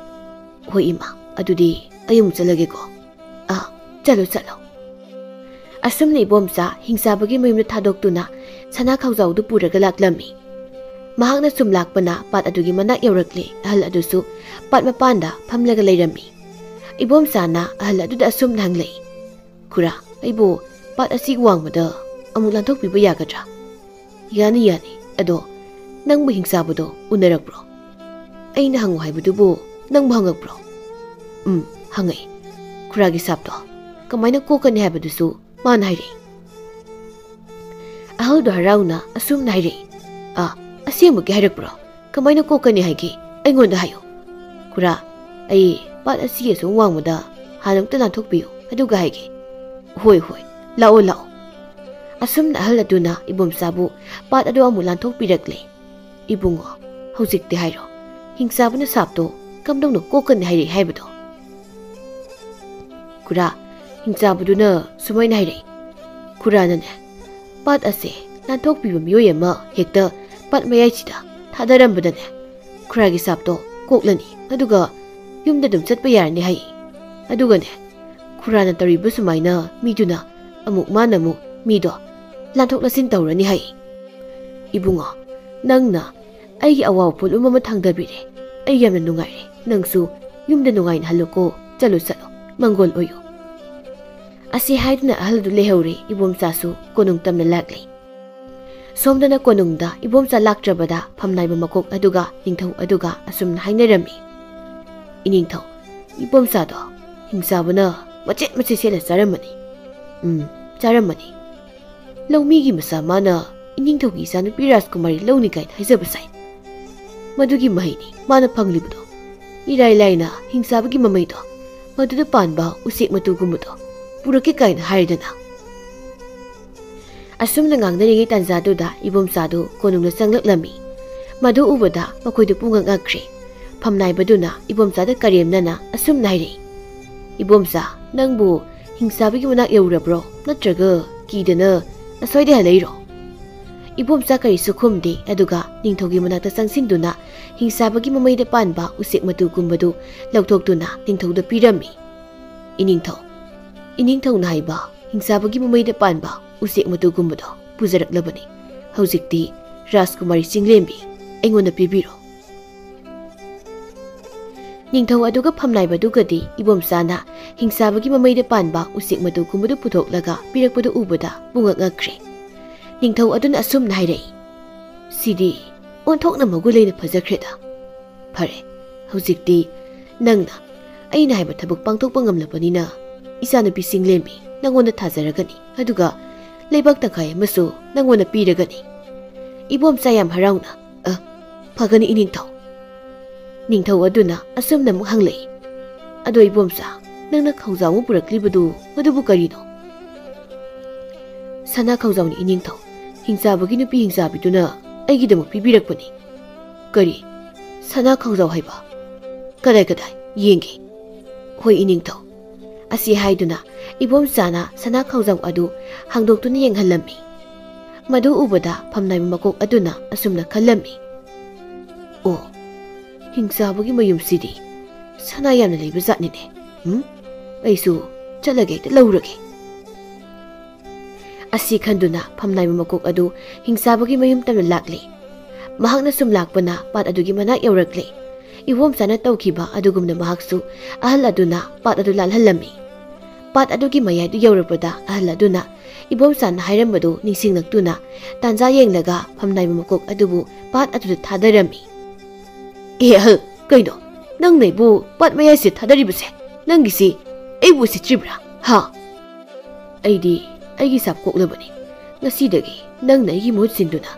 "ꯍꯣꯏ ꯏꯃꯥ, ꯑꯗꯨꯗꯤ ꯑꯩ ꯑꯃꯨꯛ ꯆꯠꯂꯒꯦꯀꯣ꯫" "ꯑꯥ, ꯆꯠꯂꯣ, ꯆꯠꯂꯣ꯫" ꯑꯁꯨꯝꯅ ꯏꯕꯣꯝꯆꯥ ꯍꯤꯡꯆꯥꯕꯒꯤ ꯃꯌꯨꯝꯗ ꯊꯥꯗꯣꯛꯇꯨꯅ ꯁꯅꯥ ꯈꯥꯎꯖꯥꯎꯗꯨ ꯄꯨꯔꯒ ꯂꯥꯛꯂꯝꯃꯤ꯫ ꯃꯍꯥꯛꯅ ꯁꯨꯝ ꯂꯥꯛꯄꯅ ꯄꯥꯠ ꯑꯗꯨꯒꯤ ꯃꯅꯥꯛ ꯌꯧꯔꯛꯂꯦ꯫ ꯑꯍꯜ ꯑꯗꯨꯁꯨ ꯄꯥꯠ ꯃꯄꯥꯟꯗ ꯐꯝꯂꯒ ꯂꯩꯔꯝꯃꯤ꯫ ꯏꯕꯣꯝꯆꯥꯅ ꯑꯍꯜ ꯑꯗꯨꯗ ꯑꯁꯨꯝꯅ ꯍꯪꯂꯛꯏ, "ꯈꯨꯔꯥ, ꯑꯩꯕꯨ ꯄꯥꯠ ꯑꯁꯤ ꯋꯥꯡꯃꯗ ꯑꯃꯨꯛ ꯂꯥꯟꯊꯣꯛꯄꯤꯕ ꯌꯥꯒꯗ꯭ꯔꯥ?" "ꯌꯥꯅꯤ, ꯌꯥꯅꯤ꯫ ꯑꯗꯣ ꯅꯪꯕꯨ ꯍꯤꯡꯆꯥꯕꯗꯣ ꯎꯅꯔꯛꯄ꯭ꯔꯣ? ꯑꯩꯅ ꯍꯪꯉꯨ ꯍꯥꯏꯕꯗꯨꯕꯨ ꯅꯪꯕꯨ ꯍꯪꯉꯛꯄ꯭ꯔꯣ?" "ꯎꯝ, ꯍꯪꯉꯛꯏ꯫ ꯈꯨꯔꯥꯒꯤ ꯁꯥꯞꯇꯣ ꯀꯃꯥꯏꯅ ꯀꯣꯛꯀꯅꯤ ꯍꯥꯏꯕꯗꯨꯁꯨ ꯃꯥꯅ ꯍꯥꯏꯔꯛꯏ꯫" ꯑꯍꯜꯗꯣ ꯍꯔꯥꯎꯅ ꯑꯁꯨꯝꯅ ꯍꯥꯏꯔꯛꯏ, "ꯑꯥ, ꯑꯁꯦꯡꯕꯒꯤ ꯍꯥꯏꯔꯛꯄ꯭ꯔꯣ? ꯀꯃꯥꯏꯅ ꯀꯣꯛꯀꯅꯤ ꯍꯥꯏꯒꯦ? ꯑꯩꯉꯣꯟꯗ ꯍꯥꯏꯌꯨ꯫ ꯈꯨꯔꯥ, ꯑꯩ ꯄꯥꯠ ꯑꯁꯤ ꯑꯁꯨꯝ ꯋꯥꯡꯃꯗ ꯍꯥꯟꯅ ꯑꯃꯨꯛꯇ ꯂꯥꯟꯊꯣꯛꯄꯤꯌꯨ, ꯑꯗꯨꯒ ꯍꯥꯏꯒꯦ꯫" "ꯍꯣꯏ, ꯍꯣꯏ, ꯂꯥꯛꯑꯣ, ꯂꯥꯛꯑꯣ꯫" ꯑꯁꯨꯝꯅ ꯑꯍꯜ ꯑꯗꯨꯅ ꯏꯕꯣꯝꯆꯥꯕꯨ ꯄꯥꯠ ꯑꯗꯨ ꯑꯃꯨꯛ ꯂꯥꯟꯊꯣꯛꯄꯤꯔꯛꯂꯦ꯫ "ꯏꯕꯨꯡꯉꯣ, ꯍꯧꯖꯤꯛꯇꯤ ꯍꯥꯏꯔꯣ, ꯍꯤꯡꯆꯥꯕꯅ ꯁꯥꯞꯇꯣ ꯀꯝꯗꯧꯅ ꯀꯣꯛꯀꯅꯤ ꯍꯥꯏꯔꯛꯏ ꯍꯥꯏꯕꯗꯣ?" "ꯈꯨꯔꯥ, ꯍꯤꯡꯆꯥꯕꯗꯨꯅ ꯁꯨꯃꯥꯏꯅ ꯍꯥꯏꯔꯛꯏ, ꯈꯨꯔꯥꯅꯅꯦ, ꯄꯥꯠ ꯑꯁꯦ ꯂꯥꯟꯊꯣꯛꯄꯤꯕ ꯃꯤꯑꯣꯏ ꯑꯃ ꯍꯦꯛꯇ ꯄꯥꯠ ꯃꯌꯥꯏꯁꯤꯗ ꯊꯥꯗꯔꯝꯕꯗꯅꯦ, ꯈꯨꯔꯥꯒꯤ ꯁꯥꯞꯇꯣ ꯀꯣꯛꯂꯅꯤ, ꯑꯗꯨꯒ ꯌꯨꯝꯗ ꯑꯗꯨꯝ ꯆꯠꯄ ꯌꯥꯔꯅꯤ ꯍꯥꯏ꯫ ꯑꯗꯨꯒꯅꯦ, ꯈꯨꯔꯥꯅ ꯇꯧꯔꯤꯕ ꯁꯨꯃꯥꯏꯅ ꯃꯤꯗꯨꯅ ꯑꯃꯨꯛ ꯃꯥꯅ ꯑꯃꯨꯛ ꯃꯤꯗꯣ ꯂꯥꯟꯊꯣꯛ ꯂꯥꯟꯁꯤꯟ ꯇꯧꯔꯅꯤ ꯍꯥꯏ꯫ ꯏꯕꯨꯡꯉꯣ, ꯅꯪꯅ ꯑꯩꯒꯤ ꯑꯋꯥꯕ ꯄꯣꯠꯂꯨꯝ ꯑꯃ ꯊꯥꯡꯗꯕꯤꯔꯦ꯫ ꯑꯩ ꯌꯥꯝꯅ ꯅꯨꯡꯉꯥꯏꯔꯦ꯫ ꯅꯪꯁꯨ ꯌꯨꯝꯗ ꯅꯨꯡꯉꯥꯏꯅ ꯍꯜꯂꯨꯀꯣ꯫ ꯆꯠꯂꯨ, ꯆꯠꯂꯨ꯫ ꯃꯪꯒꯣꯜ ꯑꯣꯏꯌꯨ꯫" ꯑꯁꯤ ꯍꯥꯏꯗꯨꯅ ꯑꯍꯜ ꯑꯗꯨ ꯂꯩꯍꯧꯔꯦ꯫ ꯏꯕꯣꯝꯆꯥꯁꯨ ꯀꯣꯅꯨꯡ ꯇꯝꯅ ꯂꯥꯛꯂꯦ꯫ ꯁꯣꯝꯗꯅ ꯀꯣꯅꯨꯡꯗ ꯏꯕꯣꯝꯆꯥ ꯂꯥꯛꯇ꯭ꯔꯕꯗ ꯐꯝꯅꯥꯏꯕ ꯃꯀꯣꯛ ꯑꯗꯨꯒ ꯅꯤꯡꯊꯧ ꯑꯗꯨꯒ ꯑꯁꯨꯝꯅ ꯍꯥꯏꯅꯔꯝꯃꯤ, "ꯏꯅꯤꯡꯊꯧ, ꯏꯕꯣꯝꯆꯥꯗꯣ ꯍꯤꯡꯆꯥꯕꯅ ꯃꯆꯦꯠ ꯃꯆꯦꯠ ꯁꯦꯠꯂ ꯆꯥꯔꯝꯃꯅꯤ꯫" "ꯎꯝ, ꯆꯥꯔꯝꯃꯅꯤ꯫ ꯂꯧꯃꯤꯒꯤ ꯃꯆꯥ ꯃꯥꯅ ꯏꯅꯤꯡꯊꯧꯒꯤ ꯏꯆꯥꯅꯨꯄꯤ ꯔꯥꯖꯀꯨꯃꯥꯔꯤ ꯂꯧꯅꯤ ꯀꯥꯏꯅ ꯍꯥꯏꯖꯕ ꯁꯥꯏ꯫ ꯃꯗꯨꯒꯤ ꯃꯍꯩꯅꯤ ꯃꯥꯅ ꯐꯪꯂꯤꯕꯗꯣ꯫ ꯏꯔꯥꯏ ꯂꯥꯏꯅ ꯍꯤꯡꯆꯥꯕꯒꯤ ꯃꯃꯩꯗꯣ, ꯃꯗꯨꯗ ꯄꯥꯟꯕ ꯎꯆꯦꯛ ꯃꯇꯨꯒꯨꯝꯕꯗꯣ ꯄꯨꯔꯛꯀꯦ ꯀꯥꯏꯅ ꯍꯥꯏꯔꯗꯅ꯫" ꯑꯁꯨꯝꯅ ꯉꯥꯡꯅꯔꯤꯉꯩ ꯇꯥꯟꯖꯥꯗꯨꯗ ꯏꯕꯣꯝꯆꯥꯗꯨ ꯀꯣꯅꯨꯡꯗ ꯆꯪꯂꯛꯂꯝꯃꯤ꯫ ꯃꯗꯨ ꯎꯕꯗ ꯃꯈꯣꯏꯗꯨ ꯄꯨꯡꯉꯛ ꯉꯛꯈ꯭ꯔꯦ꯫ ꯐꯝꯅꯥꯏꯕꯗꯨꯅ ꯏꯕꯣꯝꯆꯥꯗ ꯀꯔꯦꯝꯅꯅ ꯑꯁꯨꯝꯅ ꯍꯥꯏꯔꯛꯏ, "ꯏꯕꯣꯝꯆꯥ, ꯅꯪꯕꯨ ꯍꯤꯡꯆꯥꯕꯒꯤ ꯃꯅꯥꯛ ꯌꯧꯔꯕ꯭ꯔꯣ, ꯅꯠꯇ꯭ꯔꯒ ꯀꯤꯗꯅ ꯑꯁ꯭ꯋꯥꯏꯗ ꯍꯜꯂꯛꯏꯔꯣ?" ꯏꯕꯣꯝꯆꯥ ꯀꯔꯤꯁꯨ ꯈꯨꯝꯗꯦ, ꯑꯗꯨꯒ ꯅꯤꯡꯊꯧꯒꯤ ꯃꯅꯥꯛꯇ ꯆꯪꯁꯤꯟꯗꯨꯅ ꯍꯤꯡꯆꯥꯕꯒꯤ ꯃꯃꯩꯗ ꯄꯥꯟꯕ ꯎꯆꯦꯛ ꯃꯇꯨꯒꯨꯝꯕꯗꯨ ꯂꯧꯊꯣꯛꯇꯨꯅ ꯅꯤꯡꯊꯧꯗ ꯄꯤꯔꯝꯃꯤ꯫ "ꯏꯅꯤꯡꯊꯧ, ꯏꯅꯤꯡꯊꯧꯅ ꯍꯥꯏꯕ ꯍꯤꯡꯆꯥꯕꯒꯤ ꯃꯃꯩꯗ ꯄꯥꯟꯕ ꯎꯆꯦꯛ ꯃꯇꯨꯒꯨꯝꯕꯗꯣ ꯄꯨꯖꯔꯛꯂꯕꯅꯤ꯫ ꯍꯧꯖꯤꯛꯇꯤ ꯔꯥꯖꯀꯨꯃꯥꯔꯤ ꯆꯤꯡꯂꯦꯝꯕꯤ, ꯑꯩꯉꯣꯟꯗ ꯄꯤꯕꯤꯔꯣ꯫ ꯅꯤꯡꯊꯧ ꯑꯗꯨꯒ ꯐꯝꯅꯥꯏꯕꯗꯨꯒꯗꯤ ꯏꯕꯣꯝꯆꯥꯅ ꯍꯤꯡꯆꯥꯕꯒꯤ ꯃꯃꯩꯗ ꯄꯥꯟꯕ ꯎꯆꯦꯛ ꯃꯇꯨꯒꯨꯝꯕꯗꯨ ꯄꯨꯊꯣꯛꯂꯒ ꯄꯤꯔꯛꯄꯗꯨ ꯎꯕꯗ ꯄꯨꯡꯉꯛ ꯉꯛꯈ꯭ꯔꯦ꯫ ꯅꯤꯡꯊꯧ ꯑꯗꯨꯅ ꯑꯁꯨꯝꯅ ꯍꯥꯏꯔꯛꯏ, "ꯁꯤꯗꯤ ꯑꯣꯟꯊꯣꯛꯅ ꯃꯒꯨꯟ ꯂꯩꯅ ꯐꯖꯈ꯭ꯔꯦꯗ꯫ ꯐꯔꯦ, ꯍꯧꯖꯤꯛꯇꯤ ꯅꯪꯅ ꯑꯩꯅ ꯍꯥꯏꯕ ꯊꯕꯛ ꯄꯥꯡꯊꯣꯛꯄ ꯉꯝꯂꯕꯅꯤꯅ ꯏꯆꯥꯅꯨꯄꯤ ꯆꯤꯡꯂꯦꯝꯕꯤ ꯅꯪꯉꯣꯟꯗ ꯊꯥꯖꯔꯒꯅꯤ, ꯑꯗꯨꯒ ꯂꯩꯕꯥꯛ ꯇꯪꯈꯥꯏ ꯑꯃꯁꯨ ꯅꯪꯉꯣꯟꯗ ꯄꯤꯔꯒꯅꯤ꯫" ꯏꯕꯣꯝꯆꯥ ꯌꯥꯝ ꯍꯔꯥꯎꯅ, "ꯑ, ꯐꯒꯅꯤ ꯏꯅꯤꯡꯊꯧ꯫" ꯅꯤꯡꯊꯧ ꯑꯗꯨꯅ ꯑꯁꯨꯝꯅ ꯑꯃꯨꯛ ꯍꯪꯂꯛꯏ, "ꯑꯗꯣ ꯏꯕꯣꯝꯆꯥ, ꯅꯪꯅ ꯈꯧꯖꯥꯎ ꯑꯃ ꯄꯨꯔꯛꯂꯤꯕꯗꯨ ꯃꯗꯨꯕꯨ ꯀꯔꯤꯅꯣ?" "ꯁꯅꯥ ꯈꯧꯖꯥꯎꯅꯤ ꯏꯅꯤꯡꯊꯧ, ꯍꯤꯡꯆꯥꯕꯒꯤ ꯅꯨꯄꯤ ꯍꯤꯡꯆꯥꯕꯤꯗꯨꯅ ꯑꯩꯒꯤꯗꯃꯛ ꯄꯤꯕꯤꯔꯛꯄꯅꯤ꯫" "ꯀꯔꯤ? ꯁꯅꯥ ꯈꯧꯖꯥꯎ ꯍꯥꯏꯕ? ꯀꯗꯥꯏ ꯀꯗꯥꯏ? ꯌꯦꯡꯒꯦ꯫" "ꯍꯣꯏ ꯏꯅꯤꯡꯊꯧ꯫" ꯑꯁꯤ ꯍꯥꯏꯗꯨꯅ ꯏꯕꯣꯝꯆꯥꯅ ꯁꯅꯥ ꯈꯧꯖꯥꯎ ꯑꯗꯨ ꯍꯥꯡꯗꯣꯛꯇꯨꯅ ꯌꯦꯡꯍꯜꯂꯝꯃꯤ꯫ ꯃꯗꯨ ꯎꯕꯗ ꯐꯝꯅꯥꯏꯕ ꯃꯀꯣꯛ ꯑꯗꯨꯅ ꯑꯁꯨꯝꯅ ꯈꯜꯂꯝꯃꯤ, "ꯑꯣ, ꯍꯤꯡꯆꯥꯕꯒꯤ ꯃꯌꯨꯝꯁꯤꯗꯤ ꯁꯅꯥ ꯌꯥꯝꯅ ꯂꯩꯕ ꯖꯥꯠꯅꯤꯅꯦ꯫ ꯎꯝ, ꯑꯩꯁꯨ ꯆꯠꯂꯒ ꯍꯦꯛꯇ ꯂꯧꯔꯒꯦ꯫" ꯑꯁꯤ ꯈꯟꯗꯨꯅ ꯐꯝꯅꯥꯏꯕ ꯃꯀꯣꯛ ꯑꯗꯨ ꯍꯤꯡꯆꯥꯕꯒꯤ ꯃꯌꯨꯝ ꯇꯝꯅ ꯂꯥꯛꯂꯦ꯫ ꯃꯍꯥꯛꯅ ꯁꯨꯝ ꯂꯥꯛꯄꯅ ꯄꯥꯠ ꯑꯗꯨꯒꯤ ꯃꯅꯥꯛ ꯌꯧꯔꯛꯂꯦ꯫ ꯏꯕꯣꯝꯆꯥꯅ ꯇꯧꯈꯤꯕ ꯑꯗꯨꯒꯨꯝꯅ ꯃꯍꯥꯛꯁꯨ ꯑꯍꯜ ꯑꯗꯨꯅ ꯄꯥꯠ ꯑꯗꯨ ꯂꯥꯜꯍꯜꯂꯝꯃꯤ꯫ ꯄꯥꯠ ꯑꯗꯨꯒꯤ ꯃꯌꯥꯏꯗꯨ ꯌꯧꯔꯛꯄꯗ ꯑꯍꯜ ꯑꯗꯨꯅ ꯏꯕꯣꯝꯆꯥꯅ ꯍꯥꯏꯔꯝꯕꯗꯨ ꯅꯤꯡꯁꯤꯡꯂꯛꯇꯨꯅ ꯇꯥꯟꯖꯥ ꯌꯦꯡꯂꯒ ꯐꯝꯅꯥꯏꯕ ꯃꯀꯣꯛ ꯑꯗꯨꯕꯨ ꯄꯥꯠ ꯑꯗꯨꯗ ꯊꯥꯗꯔꯝꯃꯤ꯫ "ꯑꯦ ꯑꯍꯜ, ꯀꯩꯅꯣ? ꯅꯪꯅ ꯑꯩꯕꯨ ꯄꯥꯠ ꯃꯌꯥꯏꯁꯤꯗ ꯊꯥꯗꯔꯤꯕꯁꯦ? ꯅꯪꯒꯤꯁꯤ ꯑꯩꯕꯨ ꯎꯁꯤꯠꯇ꯭ꯔꯤꯕ꯭ꯔꯥ? ꯍꯥ?" "ꯑꯩꯗꯤ ꯑꯩꯒꯤ ꯁꯥꯞ ꯀꯣꯛꯂꯕꯅꯤ꯫ ꯉꯁꯤꯗꯒꯤ ꯅꯪꯅ ꯑꯩꯒꯤ ꯃꯍꯨꯠ ꯁꯤꯟꯗꯨꯅ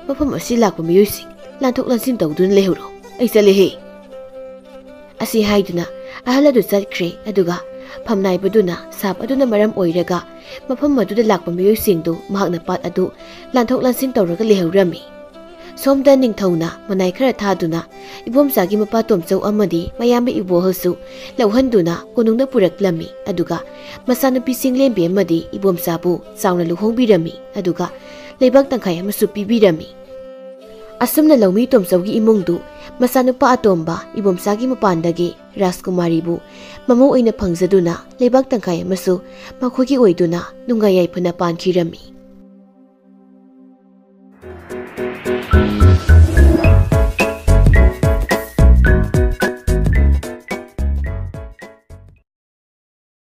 ꯃꯐꯝ ꯑꯁꯤ ꯂꯥꯛꯄ ꯃꯤꯑꯣꯏꯁꯤꯡ ꯂꯥꯟꯊꯣꯛ ꯂꯥꯟꯁꯤꯟ ꯇꯧꯗꯨꯅ ꯂꯩꯍꯧꯔꯣ꯫ ꯑꯩ ꯆꯠꯂꯦꯍꯦ꯫" ꯑꯁꯤ ꯍꯥꯏꯗꯨꯅ ꯑꯍꯜ ꯑꯗꯨ ꯆꯠꯈ꯭ꯔꯦ꯫ ꯑꯗꯨꯒ ꯐꯝꯅꯥꯏꯕꯗꯨꯅ ꯁꯥꯞ ꯑꯗꯨꯅ ꯃꯔꯝ ꯑꯣꯏꯔꯒ ꯃꯐꯝ ꯑꯗꯨꯗ ꯂꯥꯛꯄ ꯃꯤꯑꯣꯏꯁꯤꯡꯗꯨ ꯃꯍꯥꯛꯅ ꯄꯥꯠ ꯑꯗꯨ ꯂꯥꯟꯊꯣꯛ ꯂꯥꯟꯁꯤꯟ ꯇꯧꯔꯒ ꯂꯩꯍꯧꯔꯝꯃꯤ꯫ ꯁꯣꯝꯗ ꯅꯤꯡꯊꯧꯅ ꯃꯅꯥꯏ ꯈꯔ ꯊꯥꯗꯨꯅ ꯏꯕꯣꯝꯆꯥꯒꯤ ꯃꯄꯥ ꯇꯣꯝꯆꯧ ꯑꯃꯗꯤ ꯃꯌꯥꯝꯕ ꯏꯕꯣꯍꯜꯁꯨ ꯂꯧꯍꯟꯗꯨꯅ ꯀꯣꯅꯨꯡꯗ ꯄꯨꯔꯛꯂꯝꯃꯤ꯫ ꯑꯗꯨꯒ ꯃꯆꯥꯅꯨꯄꯤ ꯆꯤꯡꯂꯦꯝꯕꯤ ꯑꯃꯗꯤ ꯏꯕꯣꯝꯆꯥꯕꯨ ꯆꯥꯎꯅ ꯂꯨꯍꯣꯡꯕꯤꯔꯝꯃꯤ꯫ ꯑꯗꯨꯒ ꯂꯩꯕꯥꯛ ꯇꯪꯈꯥꯏ ꯑꯃꯁꯨ ꯄꯤꯕꯤꯔꯝꯃꯤ꯫ ꯑꯁꯨꯝꯅ ꯂꯧꯃꯤ ꯇꯣꯝꯆꯧꯒꯤ ꯏꯃꯨꯡꯗꯨ ꯃꯆꯥꯅꯨꯄꯥ ꯑꯇꯣꯝꯕ ꯏꯕꯣꯝꯆꯥꯒꯤ ꯃꯄꯥꯟꯗꯒꯤ ꯔꯥꯖꯀꯨꯃꯥꯔꯤꯕꯨ ꯃꯃꯧ ꯑꯣꯏꯅ ꯐꯪꯖꯗꯨꯅ ꯂꯩꯕꯥꯛ ꯇꯪꯈꯥꯏ ꯑꯃꯁꯨ ꯃꯈꯣꯏꯒꯤ ꯑꯣꯏꯗꯨꯅ ꯅꯨꯡꯉꯥꯏ ꯌꯥꯏꯐꯅ ꯄꯥꯟꯈꯤꯔꯝꯃꯤ꯫